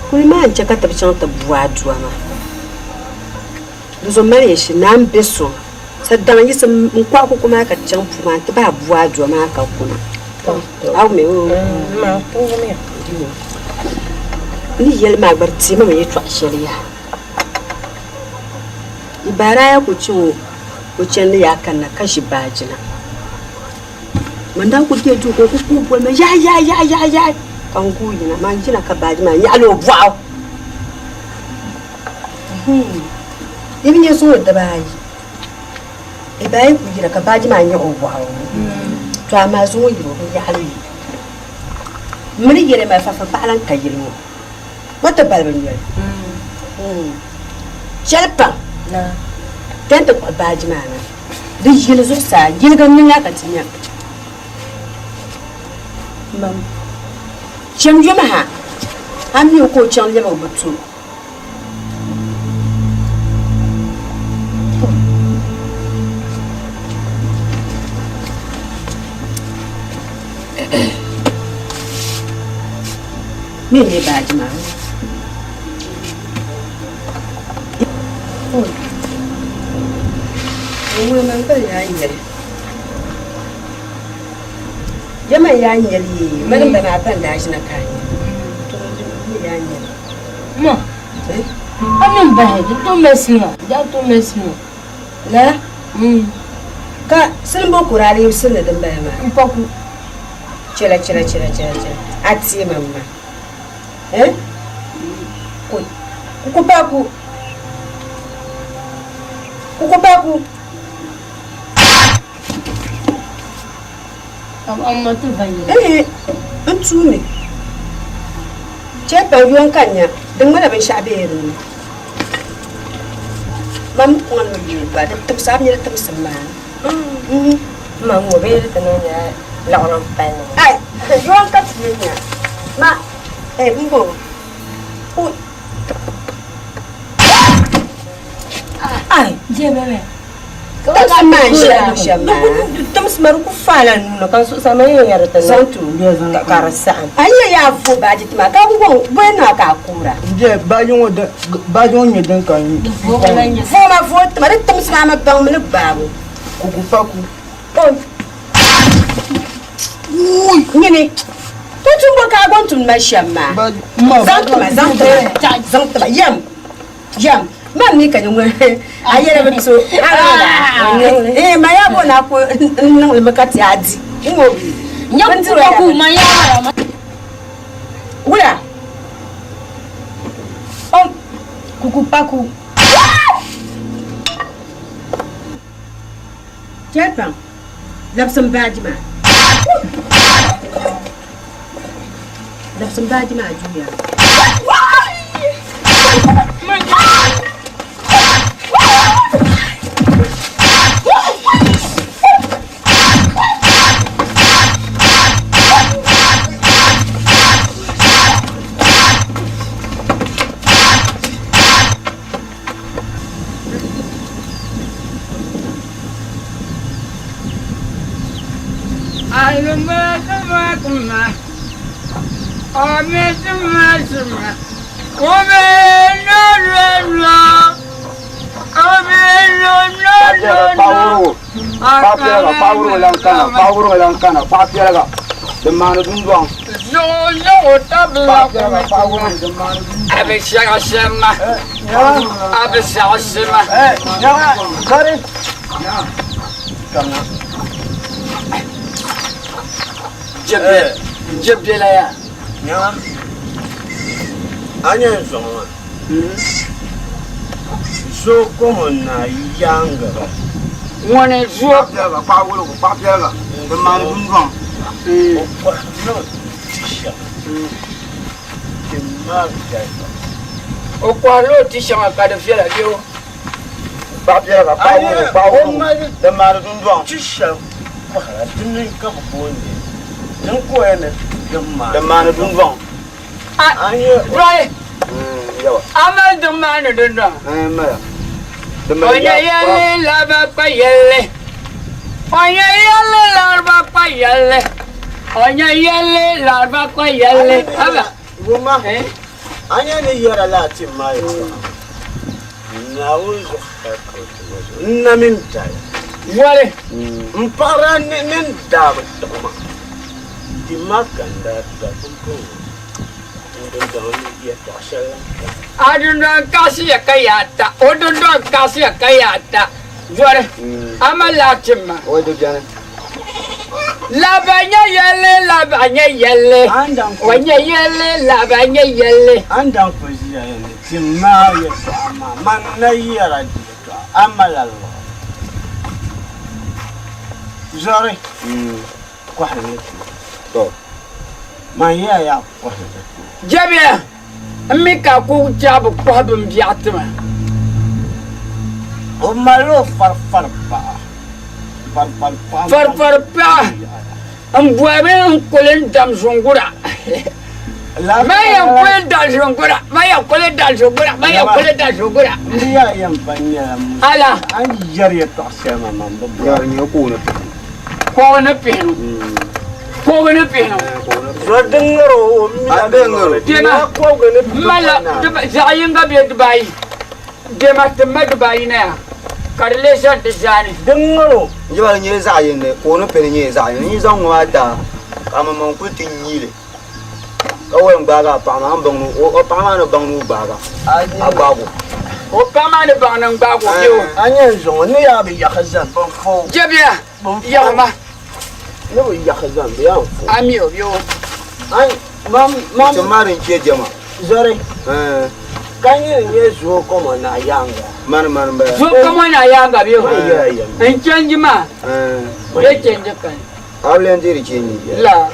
Kuli maa n-chɛ ka ti bi chaŋ ti bu adua maa. Di zuɣu mali ya shili ni a ni be so sa daŋ yiɣisi n-kɔhi kuku maa ka ti chaŋ puu maa nti bahi bu adua maa ka kuna. A wummi o? N ni yɛli maa gba di teemi mi yɛtɔɣ shɛli yaha. Yi baaraya ku chaŋ o chandi yaa kanna ka ʒi baaji na. Man daa kuli kpe duu ka o kuli kuhi boli ma yahi yahi yahi yahi yahi ka n guui yina maa n yina ka baaji maa nyaɣili o bɔɣu. Di bi nyɛ zuŋɔ dibaayi dibaayi kuli yina ka baaji maa nyaɣi o bɔɣu to amaa zuŋɔ yiri o bi nyaɣili li. M mi ni yɛli maa fafa paɣa lan ka yili ŋɔ ŋɔ ti balibu noli shɛli pam kpɛn ti kpuɣi baaji maa na. Di yili zuɣusaa yiliga niŋ a ka ti nya. Mam cham yoma ha, a mi o ka o chaŋ lɛbigi bi to. Mi n-nyɛ baaji maa. Yɛma yaa nyɛli yee mani ba maa ban daa ʒina ka a nya yaa nyɛli. Ma, a mi bahi di to mɛsi ma, di a to mɛsi ma. Lala? Ka silimbo kuri a lee silimi din bala maa? M pa ku. Chɛla chɛla chɛla chɛla chɛla a teei ma m ma. Eh? Ku kukupaku. Kukupaku. Eh, n tuumi. Chɛ pa yɔn ka nya di ŋmala binshɛɣu bee di ni. Mam mi kuŋa ni mi gba di timsi a bi nya di timsim maa. Ma ŋɔ bee di ti niŋ nyɛla liɣiri m pali ni. Ai, yɔn ka ti yɛn nya. Ma, eh, m bo. Ku. Ai, je bebe. Timsi maa n ʒiya luɣ shɛm maa. Timsi maa di ku faala nuu ni ka n suhu sama yɛn yɛri ti Zaŋ ti niŋ ka di saɣim. A yi yaa vo baaji ti ma ka n gɔŋ bɔyi naa ka a kuura. N je baaji ŋɔ din baaji ŋɔ nyɛ din ka n Vo ma vo ti ma di timsi maa mi baŋ mi ni gbaabu. Kuku paku. Nyini to tumbo ka a gɔŋ tumdi ma shɛm maa. Zaŋ ti ma zaŋ ti ma zaŋ ti ma yɛm yɛm man mi ka nyɛ ŋun a yɛla bi to a ma yaa bo na ku n niŋli mi ka ti a di n ŋɔ Nyɛ kuku ma yaa ma. Wula Kuku paku. Chɛlipaŋ, labisim baaji maa. Labisim baaji maa juya. Paɣa piɛliga, paɣa wurigu lan kana, paɣa wurigu lan kana, paɣa piɛliga din maani dundɔŋ. Zuɣu zaŋ o tabila Paɣa piɛliga, paɣa wurigu din maani dundɔŋ. A bi saɣisi ma, a bi saɣisi ma. Kari. Jɛbela ya. Nyaŋa, a nyɛ n zuɣu maa. Zo kom na yaaŋa ba. Ŋuni zo. Paɣa piɛliga, paɣa wurigu, paɣa piɛliga din maani dundɔŋ. O kɔhirila ti shɛŋa ti maa viɛla. O kɔhirila o ti shɛŋa ka di viɛla bee o. Paɣa piɛliga, paɣa wurigu, paɣa wurigu din maani dundɔŋ. Ti shɛli kɔhira dini ka bɛ booni din kɔya ni din Din maani dundɔŋ. Dɔyi a mali din maani dundɔŋ. O nyɛ yɛlli laba kpa yɛlli. O nyɛ yɛlli lariba kpa yɛlli. O nyɛ yɛlli lariba kpa yɛlli. Haba. Wumma, a nyɛ ni yɛra laa ti ma yɛtɔɣa, Naawuni zuɣu hali ka o ti ma zuɣu, n na mini dali. Wali. M paɣiri a ni ni n daa bi tiɣi ma, di ma ka n daa da pumpɔŋɔ n dundɔŋ ni yɛtɔɣ shɛli la ka. A dundɔŋ kaɣisiya ka yaa ta, o dundɔŋ kaɣisiya ka yaa ta. Zɔri, a mali laa tim ma. O di beni. Laba nyɛ yɛlli, laba nyɛ yɛlli. O nyɛ yɛlli, laba nyɛ yɛlli. A ni daŋ kuli ʒiya ya ni ti maai yɛtɔɣa maa, man na yɛra di yɛtɔɣa, a mali a luɣa. Zɔri, kɔhiri ni ti. Tɔ! Man yɛya yaa kɔhiri ni ti. Jɛbia, m mi ka a ku chaɣ bi kɔhi bimbiɛɣu ti ma. O malila o farifari paɣa. Farifari paɣa. Farifari paɣa m-bɔrimi n-kuli n-dam zungura. Ma yɛn kuli da zungura, ma yɛn kuli da zungura, ma yɛn kuli da zungura. N ya yɛn pa nyɛla musa. Ala. A ni yɛri yɛtɔɣ shɛli maa man bi bɔri. Yɛri nyɛ kooni pihinu. Kooni pihinu. Kooni pihinu. Zɔri din ŋari o, o mi A bee ŋari o. Dema, m mali zaɣ yinga bee dibaayi. Dema ti ma dibaayi na ya ka di lee zani di zaani. Din ŋari o. N jɛba di nyɛla zaɣ yini kooni pihinu nyɛla zaɣ yini. N yi zaŋ ŋɔ maa ti a ka a maŋmaŋ kuli ti nyi li. Ka wɔlim gbaagi a paɣa maa, a ni baŋ ni o paɣa maa ni baŋ ni o gbaag a, a gbaag o. O paɣa maa ni baŋ ni n gbaag o bee o. A nya n zuŋɔ ni yaa bi yaɣi zani bɛ fo. Jɛbia, yaɣima. Ni bi yaɣi zani bɛ yaa fo. A mi o bee o. Ai, mam, mam. Ti maa din chɛ diɛma. Zɔri, ka nyini nyɛ zuo kɔmɔ naa yaaŋa. Mani mani m-bala. Zuo kɔmɔ naa yaaŋa bee o. Man yɛla yɛm. N chanji maa, bee chanji kani. A bi len deeri chanji. La.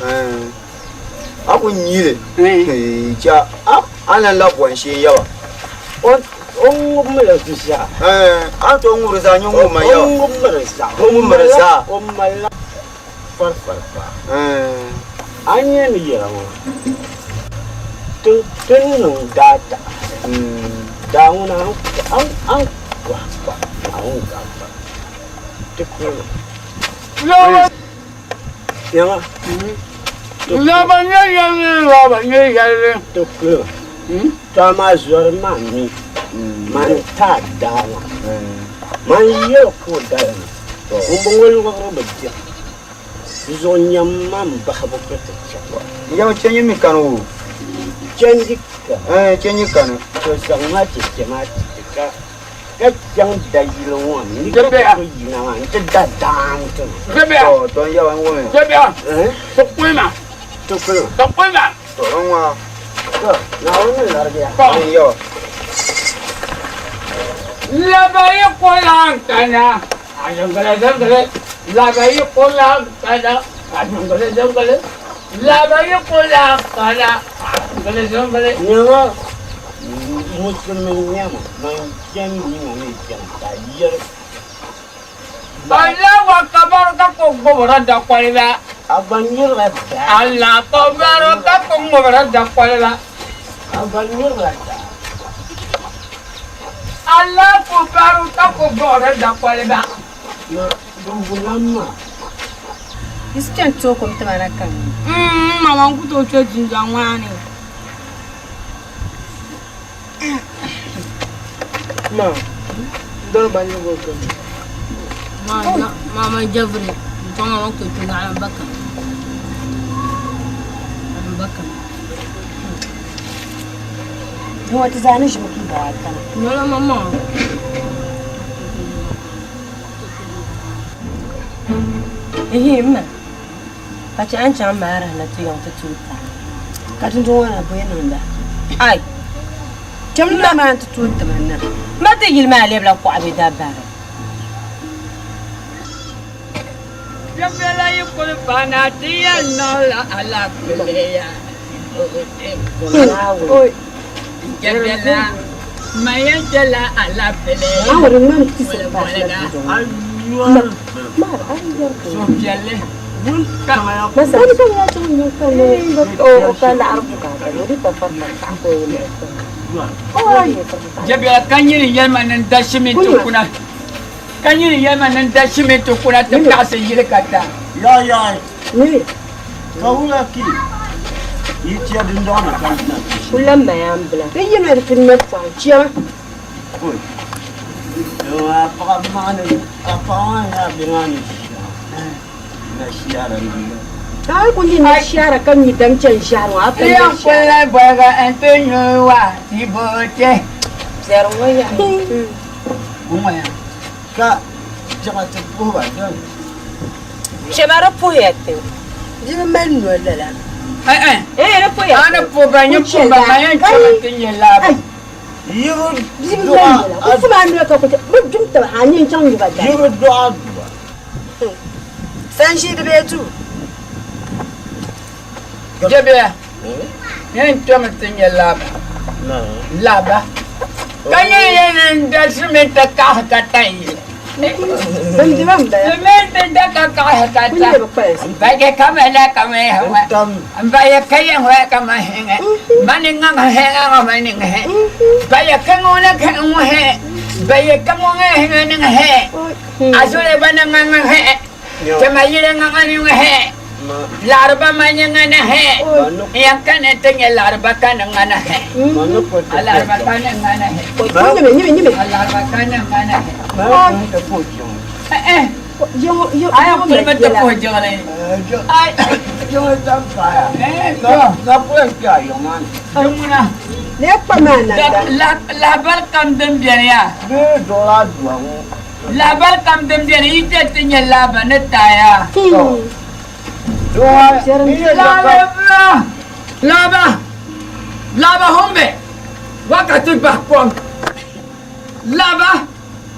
A ku nyi li cha a lan labi bɔhim shee yaba. O ŋubimi li di zaa. A ni tooi ŋubi di zaa nyin ŋubimi ma yaba. O ŋubimi di zaa. O ŋubimi di zaa. O malila farifari paa. A ni yɛn yɛra ŋɔ ti ni niŋ daa taɣi daa ŋuna a ni kɔhi kpa Naawuni gaafara ti kuli. Nyama. Laba nyɛ yɛlli, laba nyɛ yɛlli. Ti kuli to amaa zɔri maa mi man taa daa maa man yɛli ka o dali mi ŋun bɔŋɔ liɣiri bi diɛm di zuɣu nyam man bahibu ka ti chɛ. Nyama chanji mi kani o. Chanji kani. Chanji kani. To zaŋ ma ti chɛ maa ti ti ka Ka chaŋ dayili ŋɔ ni ka ti yina maa nti da daa n-ti ma. Jɛbia. To, to n yaba n wum ya. Jɛbia. Ti kuli ma. Ti kuli ma. Ti kuli ma. To, n ŋɔ. To, Naawuni ni larigi ya. N yaba. Laba yi ku lan kana, a zingili zingili. Laba yi ku lan kana, a zingili zingili. Laba yi ku lan kana, a zingili zingili. Nyama musulimi nyama man jɛm yiŋa ni jɛm ka yɛli. Allahu akabar ka ku ŋubiri dakoliba. A gba nyurila daa. Allah akabar ka ku ŋubiri dakoliba. A gba nyurila daa. Allah akubar ka ku gbuɣiri dakoliba. Na dumbulam maa. Yi si chani tooi kom tima na kani. M mama n ku tooi kpe dundɔŋ maa ni. Ma, n dɔni ba nyɛ bɔ gami. Mama Jeffrey, n-tɔŋ a ma kpe naɣila m ba kam. M ba kam. Ŋɔ ti zaa ni ʒimi ka yi daa kana. Nyɔla mama. Ihi m ma, ka chɛ a ni chaŋ maarihi na ti yiŋ ti tuui paɣa. Ka dundɔŋ ŋɔ na bɔya niŋda? Ai! Kpɛm na maa nti tooi ti ma na. M ba ti yili maa lɛbila kuɣa bɛ dabari. Jɛbela yi kuli paana ti yɛn niŋla alaafee ya. Jɛbela ma yɛn chɛla alaafee suhupiɛlli ka Jɛbela ka nyini yɛlima ni n da shiminti kuna. Ka nyini yɛlima ni n da shiminti kuna ti kaɣisi yili ka ta. Yaɣi yaɣi, ka wula ki yi tia dundɔŋ ni ka na ti shi. Kula maya m bila. Di yina di ti ŋmɛ pɔhim chiɛma. Oi, a paɣa maa ni, a paɣa maa ni a bihi maa ni ʒiya na shiara namda. A yi kuli na shiara ka mi dam chani ʒiɛri ŋɔ, a pali na Yan shiara. kuli bɔliga n-ti nyuui wa ti booti. Piɛri ŋɔ yaha. Ka chɛma ti puhi ba doli. Chɛma di puhiya ti. Di bi mali noli lala. Eh eh di puhiya ti. A ni puhi ba nyin puhi ba ma yɛn chɛma ti nyɛ laaba. Yi bi Di bi mali noli la. Ku maa noli ka ku chɛ bɛ dum taba a ni yɛn chaŋ nyu ba dali. Yi bi dɔɣi a duba. Sanʒii di bee duu. Jɛbiya yɛn kpɛmi ti nyɛ laaba laaba ka nyɛ yɛn n da simiti kaɣisi ka ta yili simiti da ka kaɣisi ka ta ba je kama la kama hawa ba ye ka ye hawa kama hinga mani nga nga he nga mani nga he ba ye ka ngo na ka ngo he ba ye ka ngo nga he nga he azule ba na nga nga he Tama yili ŋa ŋa ni ŋa hɛ Laɣiriba ma nyɛ ŋa na hɛ Yan ka ni ti nyɛ laɣiriba ka ni ŋa na hɛ A laɣiriba ka ni ŋa na hɛ A laɣiriba ka ni ŋa na hɛ A yɛn pili mi ti puhi jiŋli Lahabali kam din beni yaa. Lahabali kam din beni yi kpe ti nya laaba ni taaya. Laaba! Laaba! Laaba humbi! Wakati bahi kom. Laaba!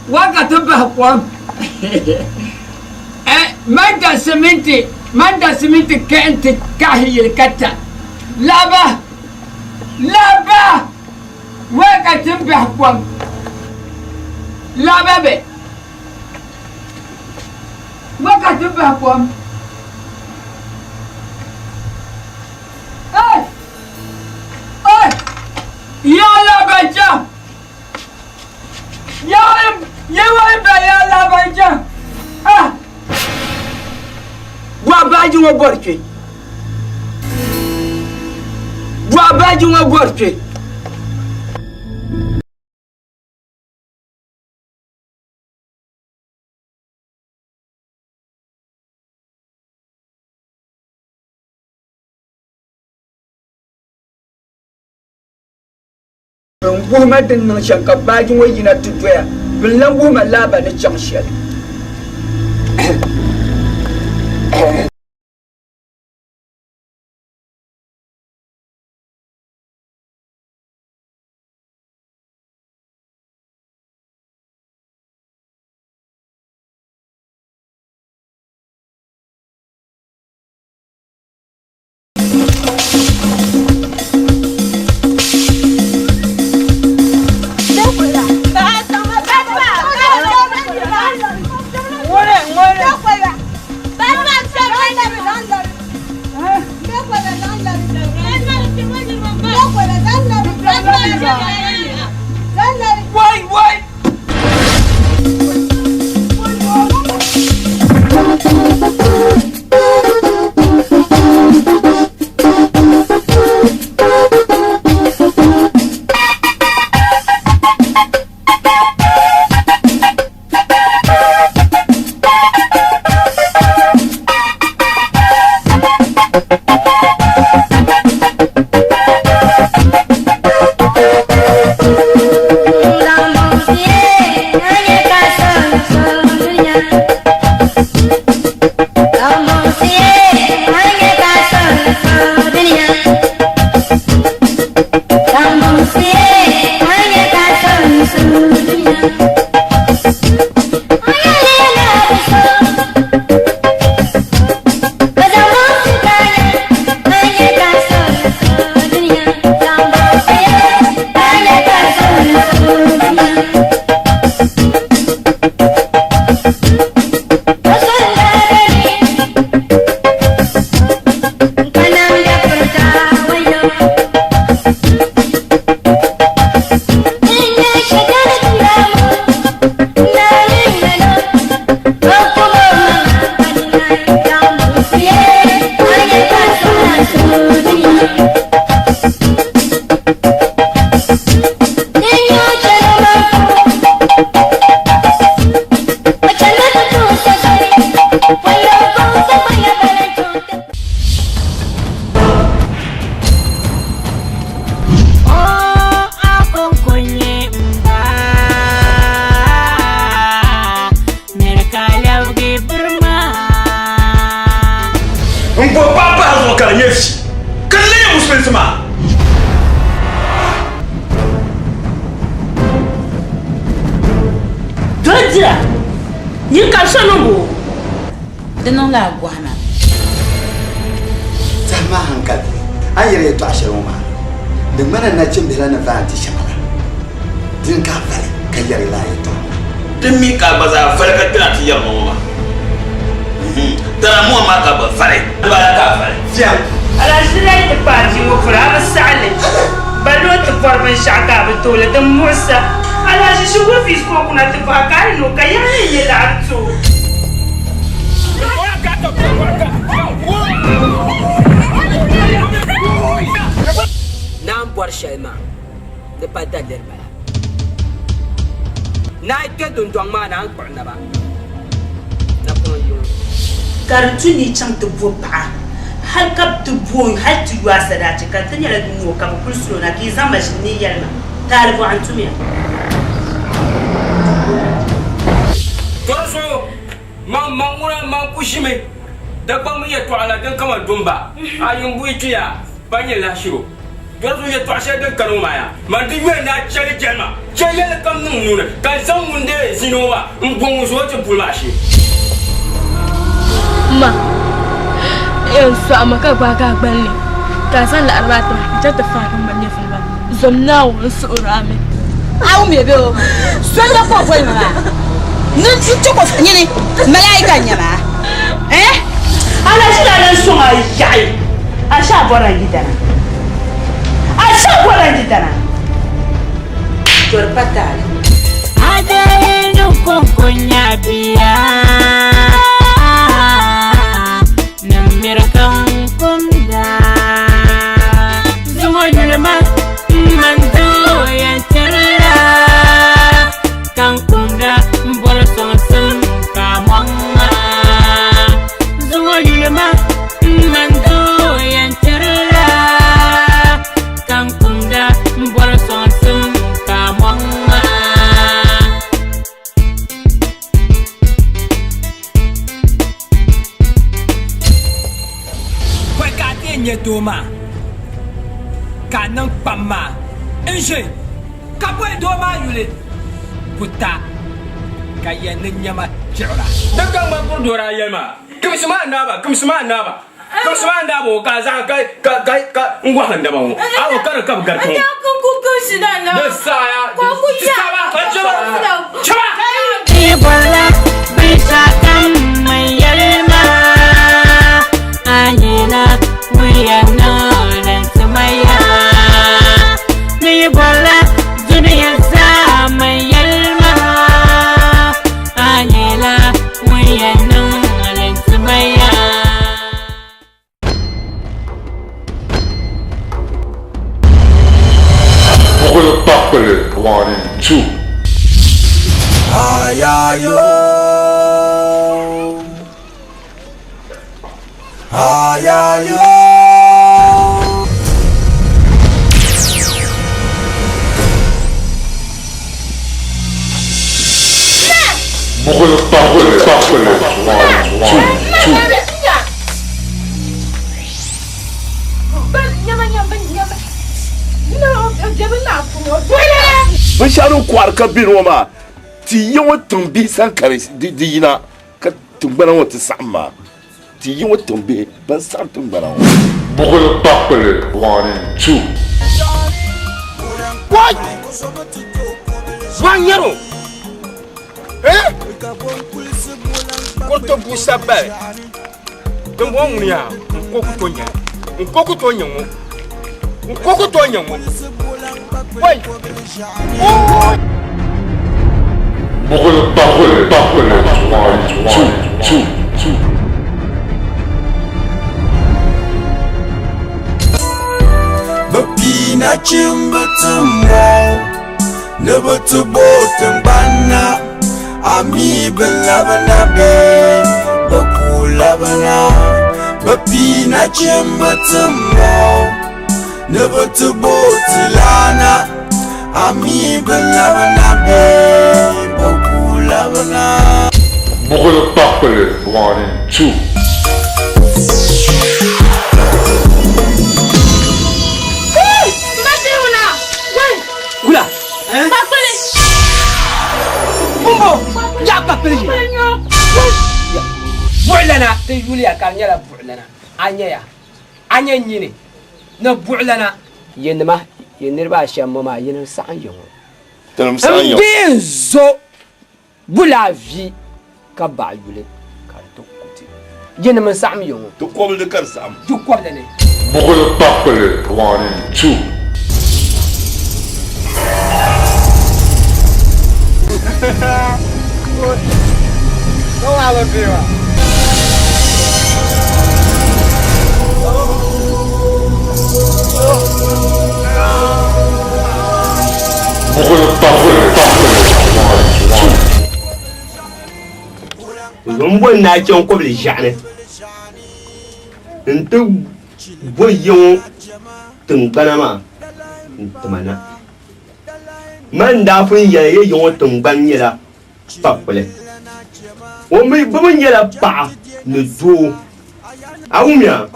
Wakati bahi kom. Eh, man da siminti, man da siminti kɛ n ti kahi yili ka ta. Laaba! Laaba! Wakati bahi kom. Laaba bɛ. Wakati bahi kom. Hey! Hey! Ya laaba chaŋ! Ya ya ba ya laaba chaŋ! Ah! Bɔhi baaji ŋɔ bɔri kpe. Bɔhi baaji ŋɔ bɔri kpe. Bɛn wuhi ma din niŋ shɛm ka baaji ŋɔ yina ti doya, bɛn lan wuhi ma laaba ni chaŋ shɛli. N bo paɣa pahi zuɣu ka di nyɛ vi ka di lee nyɛ musulinsi maa. Doli dira, nyin ka so niŋ o. Di niŋla a gɔhi maa. Tɛhi maa hankali, a ni yɛli yɛtɔɣ shɛli ŋɔ maa, di ŋmanila nachimbihi la ni vaai ti shɛŋa la. Dini ka a vali ka yɛri lala yɛtɔɣa maa? Din mi ka a gba zaa vali ka kpɛna ti yɛri ma ŋɔ maa, Dara mɔri maa ka a gba vali, dibala ka a vali. Fiɛm. Alahiʒila yi ti kpaai bia ŋɔ polo, a bi saɣi li. Balli o ti bɔri binshɛɣu ka a bi tooi li, din muɣis a. Alahiʒi shikuru fees ka o kuna ti bɔhi ka a yi ni o ka yaɣi ni n-nyɛ laɣiri ti o. Naa m-bɔri shɛli maa, di pa daliri bala. Naa yi kpe dundɔŋ maa ni, a ni kpuɣi naba. Napɔŋ yi ŋɔ. Ka di tu ni yi chaŋ ti bo paɣa, hal ka bɛ ti bo o hal ti yo a sadaachi, ka di ti nyɛla yuŋ ŋɔ ka bɛ kuli sul o na, ka yi zaŋ ma ʒini ni yi yɛli ma, Taali bɔɣu n-tumya. Tɔri zuɣu, man man ŋuna man ku ʒimi Dagbaŋ mi yɛtɔɣa la din kama dumba ayimbuyi tuya pa nyɛ lahishiro. Tɔri zuɣu yɛtɔɣa shɛli din kani ŋɔ maa yaa, man di yoli ni a chɛli jɛlima, chɛ yɛli kam niŋ n nuu ni, ka n zaŋ ŋun dee zini ŋɔ maa n-bo ŋun zo o ti puli maa shee. Ma, n yɛn sɔɣi ma ka gbaagi a gballi, ka a zaŋ laɣiri maa ti ma n-chaŋ ti faagi m ma nyɛvili maa. Zom Naawuni n suhiri a mi. A wum ya bee o soli la ka o boli ma maa? Ni n ti ko nyini malaika n-nyɛ ma eh? A na ʒila lan sɔŋ a yaɣi, a ʒe a bɔrila n yidana. A ʒe a bɔrila n yidana. Doli pa taali. Adayinu kɔŋko nya bia ni miri ka n kumda. Zuŋɔ yulima m-man doo yɛn tirila ka n kumda m-bɔri sɔŋsim ka a mɔŋ ma. Zuŋɔ yulima m-man doo yɛn tirila ka n kumda m-bɔri sɔŋsim ka a mɔŋ ma. Pɔi ka a ti yɛn nyɛ doo maa, ka a niŋ kpam maa n-ʒe ka boli doo maa yuli Buta, ka yɛli ni nyama kpiɣira. Din ka ŋmani kuri doo daa yɛli maa, Kimsi maa n-daa ba, kimsi maa n-daa ba, kimsi maa n-daa ba o ka a zaŋ ka ka ka ka n-gɔhi n daba ŋɔ. A o ka di ka bi gariti ŋɔ. Di saɣiya, di saba, chɛba, chɛba. Ebola binshɛɣukam man yɛli maa a nyɛla ŋun yɛn niŋ li n-ti ma yaa. Ni yi bɔrila dunia zaa man yɛli maa a nyɛla ŋun yɛn niŋ li n-ti ma yaa. Buɣili kpakpili 1 and 2. Ayayo. Ayayo. Buɣili kpakpili 1 2 2. Binshɛɣu din kɔhiri ka beni ŋɔ maa, ti ya ŋɔ tiŋbihi sani ka di yina ka tiŋgbana ŋɔ ti saɣim maa. Ti ya ŋɔ tiŋbihi ban saɣim tiŋgbana ŋɔ. Buɣili kpakpili 1 and 2. Wai! Wa nyɛro! Eh? Kuriti busa bali. Dimbɔŋɔ ŋuni yaa n ko ku tooi nyɛli n ko ku tooi nyɛ ŋɔ n ko ku tooi nyɛ ŋɔ wai ooi. Buɣili kpakpili kpakpili 1 2 2 2. Bɛ pii nachimba ti mɔɣu ni bɛ ti bo tiŋgbani na. A mi bi labina bee bɛ ku labina? Bɛ pii nachimba ti mɔɣu ni bɛ ti bo tilana. A mi bi labina bee bɛ ku labina? Buɣili kpakpili 1 and 2. pili ʒi. Buɣulana ti yuliya ka di nyɛla buɣulana. A nyaya? A nya nyini ni buɣulana? Yinima, yi niriba ashɛm ŋɔ maa, yinim saɣim ya ŋɔ. Tinim saɣim ya ŋɔ. M bee n-zo bula vi ka baɣa yuli ka di ti ku ti. Yinim n-saɣim ya ŋɔ. Ti kɔbili ni ka di saɣim. Di kɔbili ni. Buɣili kpakpili 1 and 2. Buɣili kpakpili 1 and 2. M boli ni a chaŋ kɔbili ʒiɛɣu ni nti bo ya ŋɔ tiŋgbana maa n-ti ma na. Man daa pun yɛli ya ya ŋɔ tiŋgbani nyɛla kpakpuli. O mi bɛ mi nyɛla paɣa ni doo. A wumya?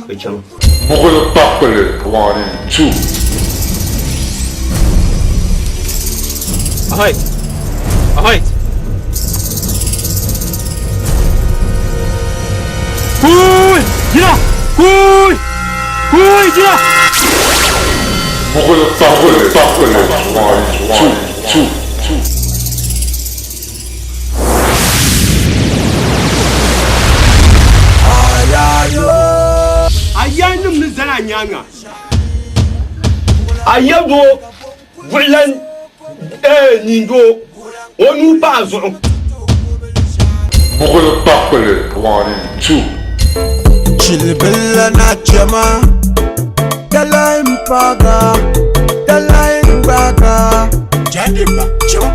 Bɛ chaŋ. Buɣili kpakpuli 1 and 2. Ahoy! Ahoy! Kuy! Jina! Kuy! Kuy! Jina! Buɣili kpakpuli 1 and 2. A yaannim ni zani a nyaaŋa, a yabidoo buɣilan nindoo o nuu pa a zuɣu. Buɣili kpakpili 1 and 2. Chilibila na chema, dala mpaga, dala mgbaga. Jadiba chema.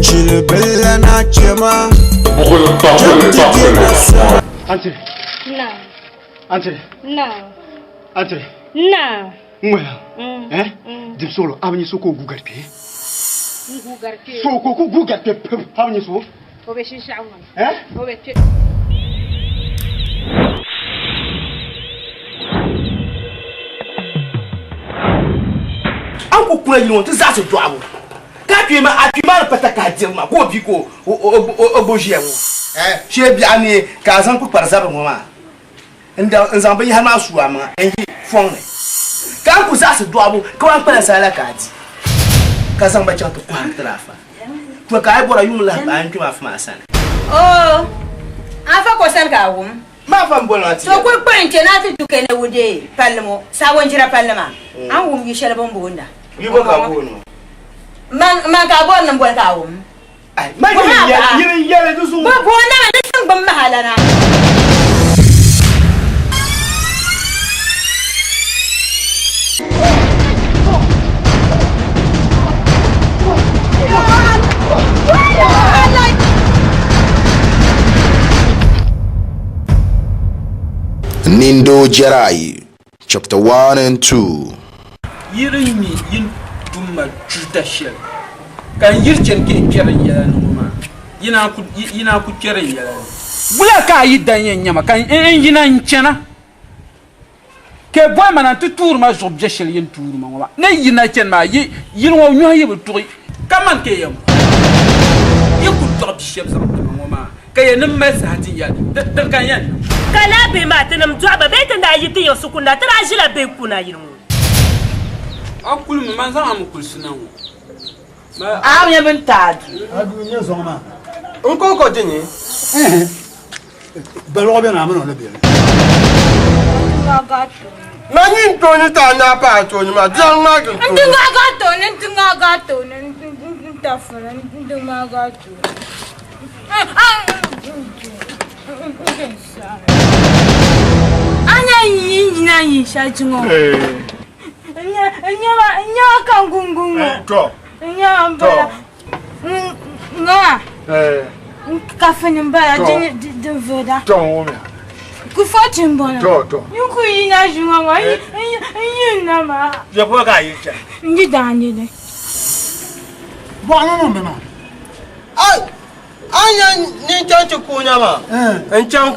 Chilibila na chema. Buɣili kpakpili 1. Auntie. Na. Auntie. Na. Auntie. Na. Ŋmaya. Eh? Dibsolo, a bi nyɛ so ka o gu gari kpee? N gu gari kpee. So ka o ku gu gari kpee pib, a bi nyɛ so? O be shinshɛɣu ŋɔ ni. Eh? O be kpe. A ni ku kuna yili ŋɔ nti zaɣisi dɔɣibu, ka a kpee maa, a kpee maa ni pa takahi diriba maa, ka o bia ka o gbubi ʒiya ŋɔ. Eh, shee biɛɣu neei ka a zaŋ kpukpari zabiri ŋɔ maa n-zaŋ binyɛhiri maa su a maŋa n-yi fɔŋ ni, ka a ni ku zaɣisi dɔɣibu kaman kpalansi la ka a di, ka zaŋ ba chaŋ ti kɔhiri tiri afa. To ka a yi bɔra yuŋ lahi baai n-kpɛm afa maa sani. Oo, afa ko sani ka a wum. Ma afa m-boli ma ti So kuli kpuɣi n-kpe na ti du Kenewude palli ŋɔ, Saawɔnjira palli maa, a ni wum yu shɛli bɛ ni boonda. Yu bɔ ka a booni ŋɔ? Man ka a bɔri ni m boli ka a wum. Ma yini yɛli di zuɣu. Bɛ booni a ni tiŋgbani mahalana. Nindo Jɛra ayi, Chapter 1 and 2. Yi di mi yi ni tum ma chuuta shɛli, ka n yiri chani ka yi kpɛri n yɛla ni ŋɔ maa, yi naan ku kpɛri n yɛla ni. Wula ka a yi dan yɛn nya ma ka n yina n-chana, ka yi boli ma na nti tuuri ma zuɣu biɛ shɛli yi ni tuuri ma ŋɔ maa? Ni yina chani maa, yi yili ŋɔ nyɔhi yi bi tuɣi kaman ka yi yɛn yi ku dɔɣi bi shɛba zaŋ ti ma ŋɔ maa. Ka yɛn ni mali saha ti yɛli, Din ka n yɛn niŋ. Ka lala bihi maa tinim dɔɣi ba bee ti ni daa yi ti yiɣisi kunna, ti daa ʒila bɛ kuna yili ŋɔ. A kuli mi, man zaŋ a mi kulisi na ŋɔ. A nyɛ bin ti a duu. A duu n-nyɛ zɔŋ maa. N kɔŋko di ni. Ɛɛh, gbalɔɣu beni a mini o ni beni. Ma nyin tooni ti a naa paai tooni maa, di lan ŋmaagi n tooni. N di ŋmaagi a tooni, n di ŋmaagi a tooni, n tafiri, n di ŋmaagi a tooni. A nya yi yina yi shɛli ŋɔ n nya ka gungun ŋɔ n nya n bala ŋa kafini n bala din vooda kufochi n bɔŋɔ n ku yina ʒi ŋɔ ŋɔ n yi na maa n yi daanili Bɔɣu ni niŋ bi maa. A nya ni chaŋ ti kuunya maa n chaŋ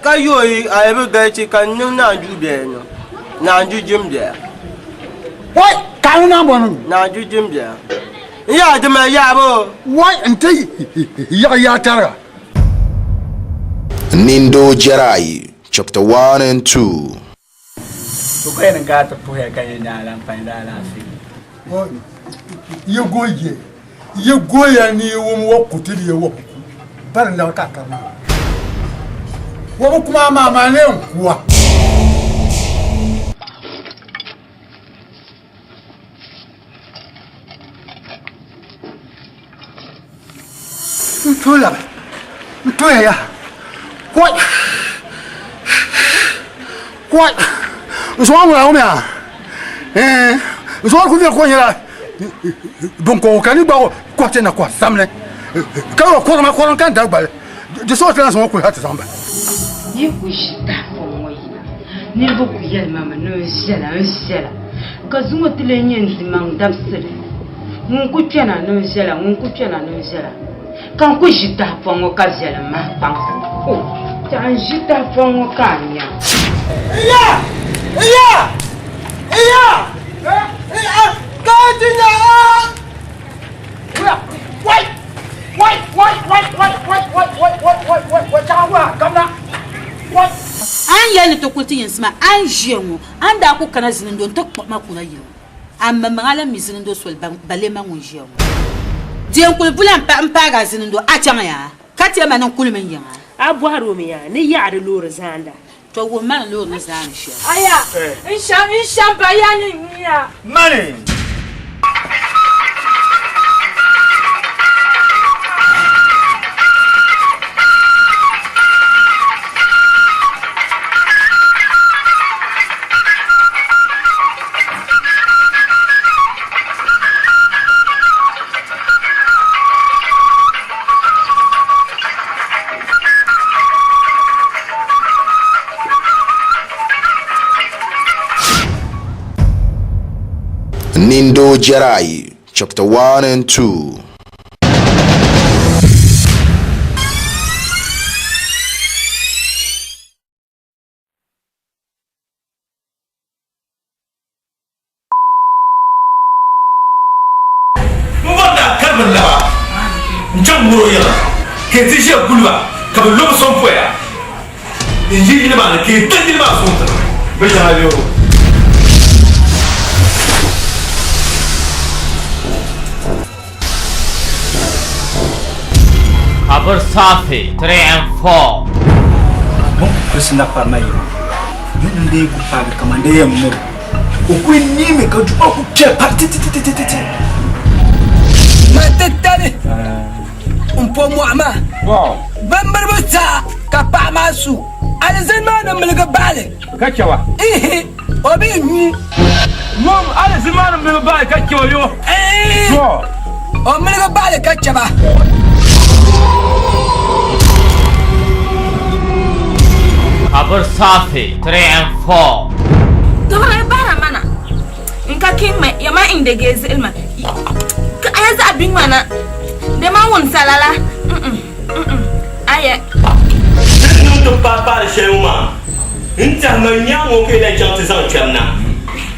ka yooi ayaba galichi ka n niŋ naanju biɛla niŋ naanju jim biɛla. Wai ka a ni naan bɔ niŋ? Naanju jim biɛla. N yaa di mali yaabo. Wai n ti yaɣi yaa tariga. Nindoo Jɛra ayi, Chapter 1 and 2. To ka yɛn ka ti puhiya ka nyɛ nyaa lan pahi di alaafee. Yi goye, yi goya ni yi wum wa kuti di ye wa ku bari labi ka karima. Wa bi kuma maa maa ne n kuwa. N tooi labi, n tooya yaha. Kɔi! Kɔi! N sɔŋ ŋuna ŋun yaa. Ɛɛ, n sɔŋ ku viɛl ko nyɛla binkɔbigu ka ni gbaag o kɔhi ti na kɔhi samli ka yɔ kɔrima kɔrim ka n dari gbali di sɔŋ ti lan zaŋ o kuli hal ti zaŋ bahi. Yi ku ʒi tahapɔŋ ŋɔ yina, niriba ku yɛli ma mi ni n ʒiɛla, n ʒiɛla, ka zuŋɔ ti lee nyɛ n dimaŋ dabisili. Ŋun ku kpɛna ni n viɛla, ŋun ku kpɛna ni n viɛla. Ka n ku ʒi tahapɔŋ ŋɔ ka viɛli m mahi kpaŋsi. O, tɛha n ʒi tahapɔŋ ŋɔ ka a nya. Iya! Iya! Iya! Iya! Ka ti nya a! Wai! Wai! Wai! Wai! Wai! Wai! Wai! Wai! Wai! Wai! Wai! Wai! Chaŋ wa kamna! Wai! A ni yɛli ni ti kuli ti yinsi maa, a ni ʒiya ŋɔ, a ni daa ku kana Zilindoo nti kpuɣi ma kuna yili ŋɔ. A maŋmaŋa lan mi zilindoo soli balle ma ŋun ʒiya ŋɔ. Di yɛn kuli bula m paagi a zilindoo, a chaŋ yaa ka ti ma ni n kuli mi n yiŋa. A bɔhiri o mi yaa ni yaɣiri loori zaanda. Tɔ wuhi ma ni loori ni zaani shɛli. Aya, n shɛm, n shɛm ba ya ni nya. Mani! Nindoo Jɛra ayi, Chapter 1 and 2. N bɔri ni a kari bɛ laba n-chaŋ mɔro yiŋa ka yi ti ʒiya guli ba ka bɛ lo bɛ sɔŋ poya n-yi yili maa ni ka yi da yili maa sɔŋ tiŋa. Bɛ yiŋa bɛ o. Kabir Safi, 3 and 4. Mo kusi na pa ma yi ni n dee ku paagi kaman di yɛn miri o kuli neemi ka duma ku kpɛ pari tititititi. Ma titali n po mɔɣu maa bimbiriba saha ka paɣa maa su alizini maa ni miligi baɣili. Ka chɛ wa? Ihi, o bi nyu. Yom, alizini maa ni miligi baɣili ka chɛ o yo. Ihi, o miligi baɣili ka chɛ ba. Kabir Safi, 3 and 4. Tɔɣiri bahira mana n ka king ma ya ma in de ge zilma ka aya zaɣ biŋ mana de ma wun salala mm mm aya. Di ni niŋ ti paai paari shɛli ŋɔ maa, n tɛhi man nyaŋ o ka yi lahi chaŋ ti zaŋ kpɛm na,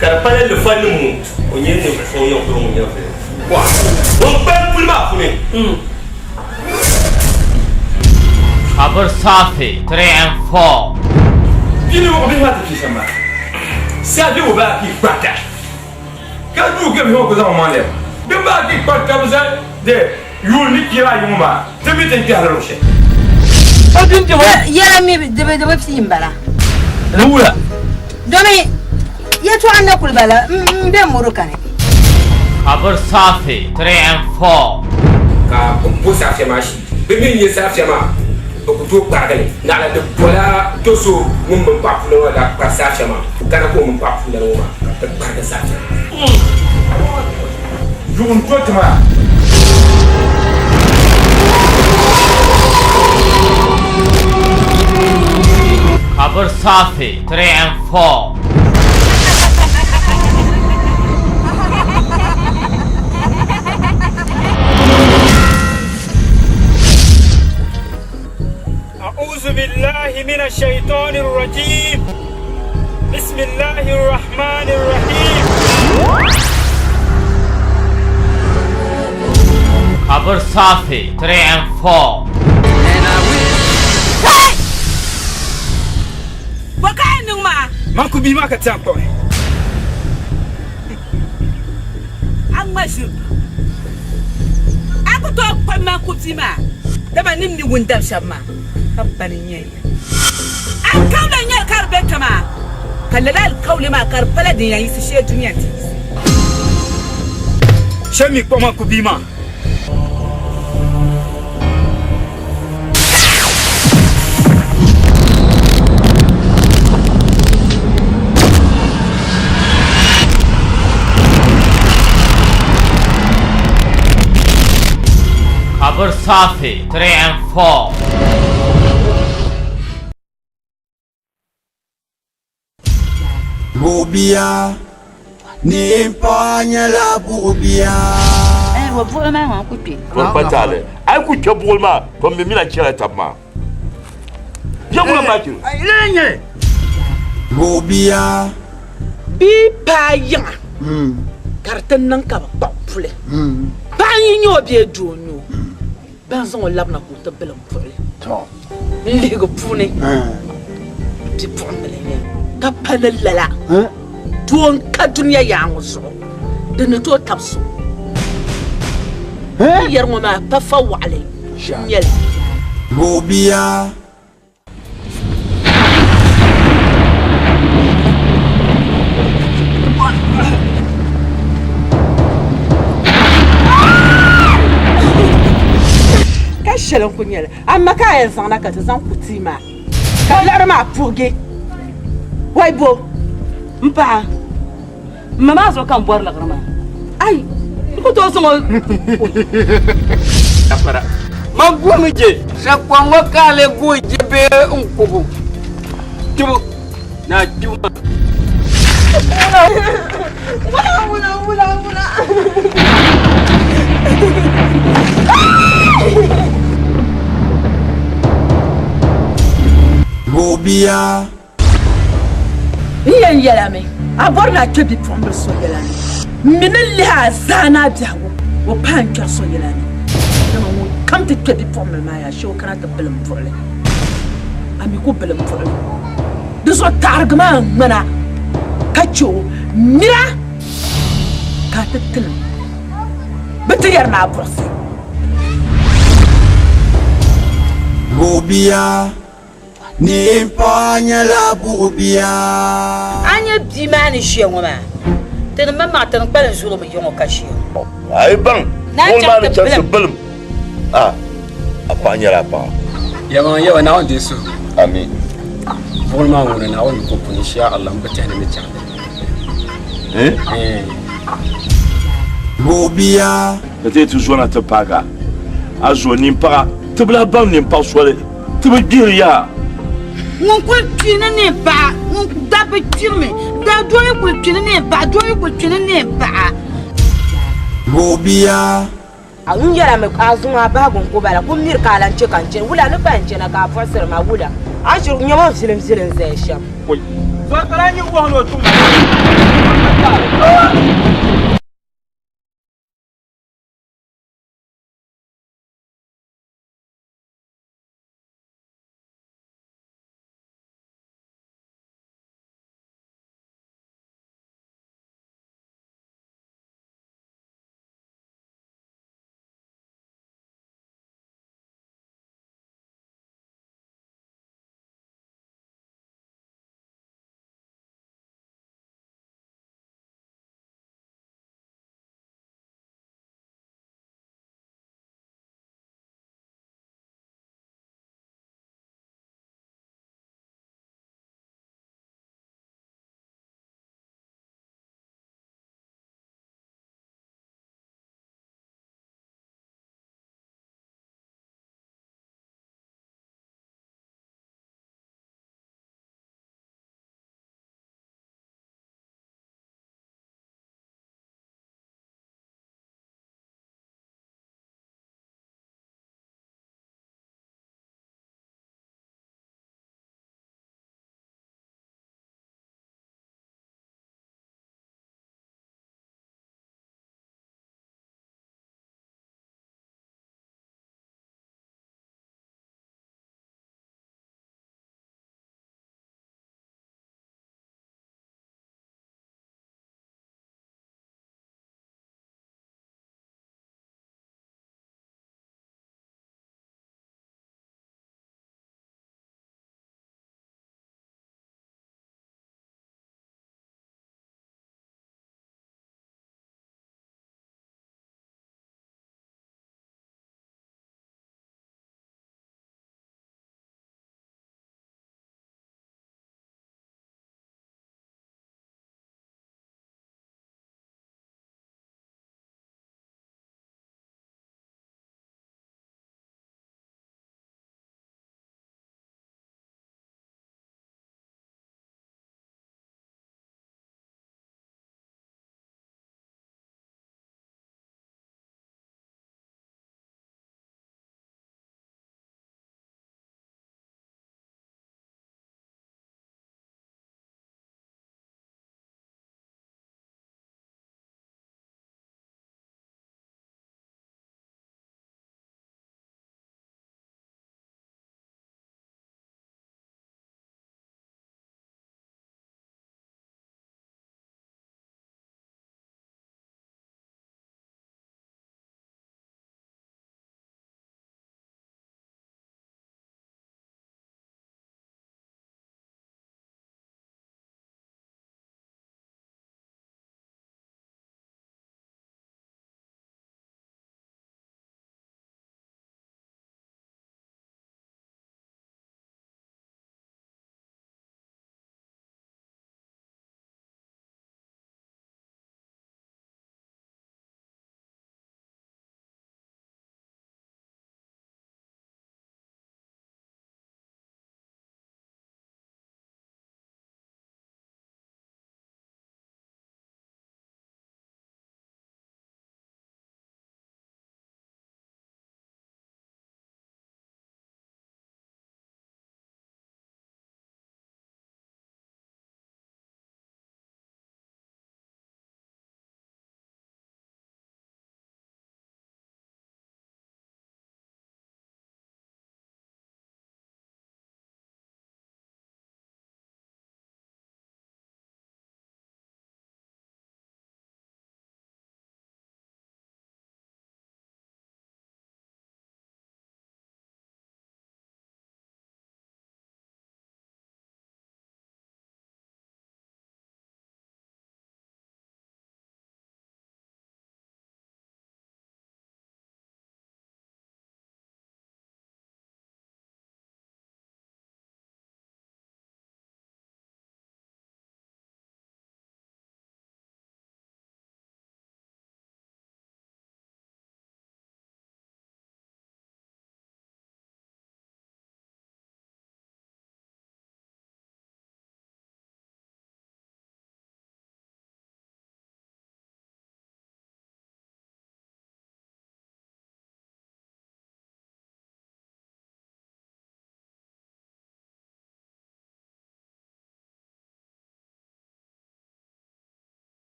ka di pala lifanim ŋɔ, o nyɛla ninvuɣ so ŋun yɛn kuli ŋun nyɛvili. Ŋun kpalim puli maa puuni. Kabir Safi, 3 and 4. Bia ni wuɣi bihi maa ti kpi shɛm maa, saha bɛ o baa kpi kparita, ka duu ka bihi ŋɔ ku zaŋ o maŋ lɛbi. Bɛ baa kpi kparita bi zali de yuun ni kpira ayi ŋɔ maa, ti mi ti ni kpɛhiri luɣ shɛli. Yɛla mi di bi pii m-bala. Ni wula? Domi yɛtɔɣa n-na kuli bala m-be mɔro kani. Kabir Safi, 3 and 4. Ka bɛ bo saafia maa shee. Bɛ mi ni nya saafia maa, bɛ ku tooi kparigi li. Naɣila di bɔla do so ŋun mini paɣa puuni ŋɔ daa kpari saafia maa kana ka o mini paɣa puuni ŋɔ maa ka bɛ ti kparigi saafia maa. Yuɣu n-to ti maa. Kabir Safi, 3 and 4. أعوذ بالله من الشيطان الرجيم بسم الله الرحمن الرحيم. Kabir Safi, 3 and 4. Bɔ ka a niŋ maa? Man ku bia maa ka ti a kpaŋi. A ŋma ʒiri pam. A ku tooi kpabi man ku bia maa, dama ni mi wundab shɛba maa ka bani n-nyɛ ya. Alikauli n-nyɛ li ka di be kpe maa, ka lala alikauli maa ka di pala din yɛn yiɣisi shee dunia nti yiɣisi. Shɛm mi kpaŋ man ku bia maa. Kabir Safi, 3 and 4. Buɣubia, neempaɣa nyɛla buɣubia. Eh, wa buɣili maa ŋɔ ku kpe. Tɔn pa taali. A yi ku kpe buɣili maa, tɔn mi mina chɛla tab maa. Bia ŋuna maa chɛ. Lala n-nyɛ li. Buɣubia. Bia paai yiŋa ka di ti niŋ ka bɛ kpuɣi puli. Paɣa n-yi nya o bee doo n-nya o, ban zaŋ o labina ka o ti bilim puɣili. N lihigi puuni bipuɣimbila n-nyɛ li ka pa ni lala doo n-ka dunia yaŋɔ zuɣu din ni tooi tabi so. N yɛri ŋɔ maa pa fa waɣili n-nyɛ li. Buɣubia. Ka shɛli n-kuli nyɛ li, amaa ka a yɛn zaŋna ka ti zaŋ ku tia maa ka liɣiri maa puhigi wai bo M paɣa, m ma maa zuɣu ka m bɔri liɣiri maa. Ai, n ku tooi zaŋ o. Ma guhimi je. Sakuɣa ŋɔ ka a lee guhi je bee n-kubu tibu ni a kpibu maa? Wula, wula, wula, wula. Buɣubia. N yɛn yɛlimi, a bɔri ni a kpe bipuɣimbila so yɛla ni? M mi ni lihi a zaa ni a biɛhigu o paai n-kpɛri so yɛla ni. Dama ŋun kam ti kpe bipuɣimbila maa yaa shee o kana ti bilim buɣili, a mi ku bilim buɣili. Di zuɣu taɣirigi maa ŋmana ka chɛ o, mira ka a ti tilim bɛ ti yɛri ni a buɣisi. Buɣubia. Neempaɣa nyɛla buɣubia. A nya bia maa ni ʒiya ŋɔ maa, ti ni maŋmaŋ ti ni kpalim zuri mi yiŋɔ ka ʒiya ŋɔ. A yi baŋ buɣuli maa ni chaŋ ti bilim, a a paɣa nyɛla a paɣa. Yɛlimaŋli Yawɛ Naawuni deei suhigu. Ami. Buɣuli maa ŋuna Naawuni yiko puni insha Allah m bi tɛhi ni ni chaŋ di ni. Eh? Buɣubia. Ka ti yi ti zona ti paagi a, a zo nimpaɣa, ti bi lahi baŋ nimpaɣ soli. Ti bi gbihiri yaha. Ŋun kul kpi ni neen paɣa, ŋun dabba kpirimi, daa doo yi kul kpi ni neen paɣa, doo yi kul kpi ni neen paɣa. Buɣubia. A ŋun yɛla mi a zuŋɔ a bahigu n-ku bala, ku miri ka a lan chɛ ka n chani. Wula ni pa n chana ka a buɣisiri ma wula? A ʒiri nyama vilimvilim zaya shɛm. Zɔri ka daa nyɛ wahu ni o tum ma.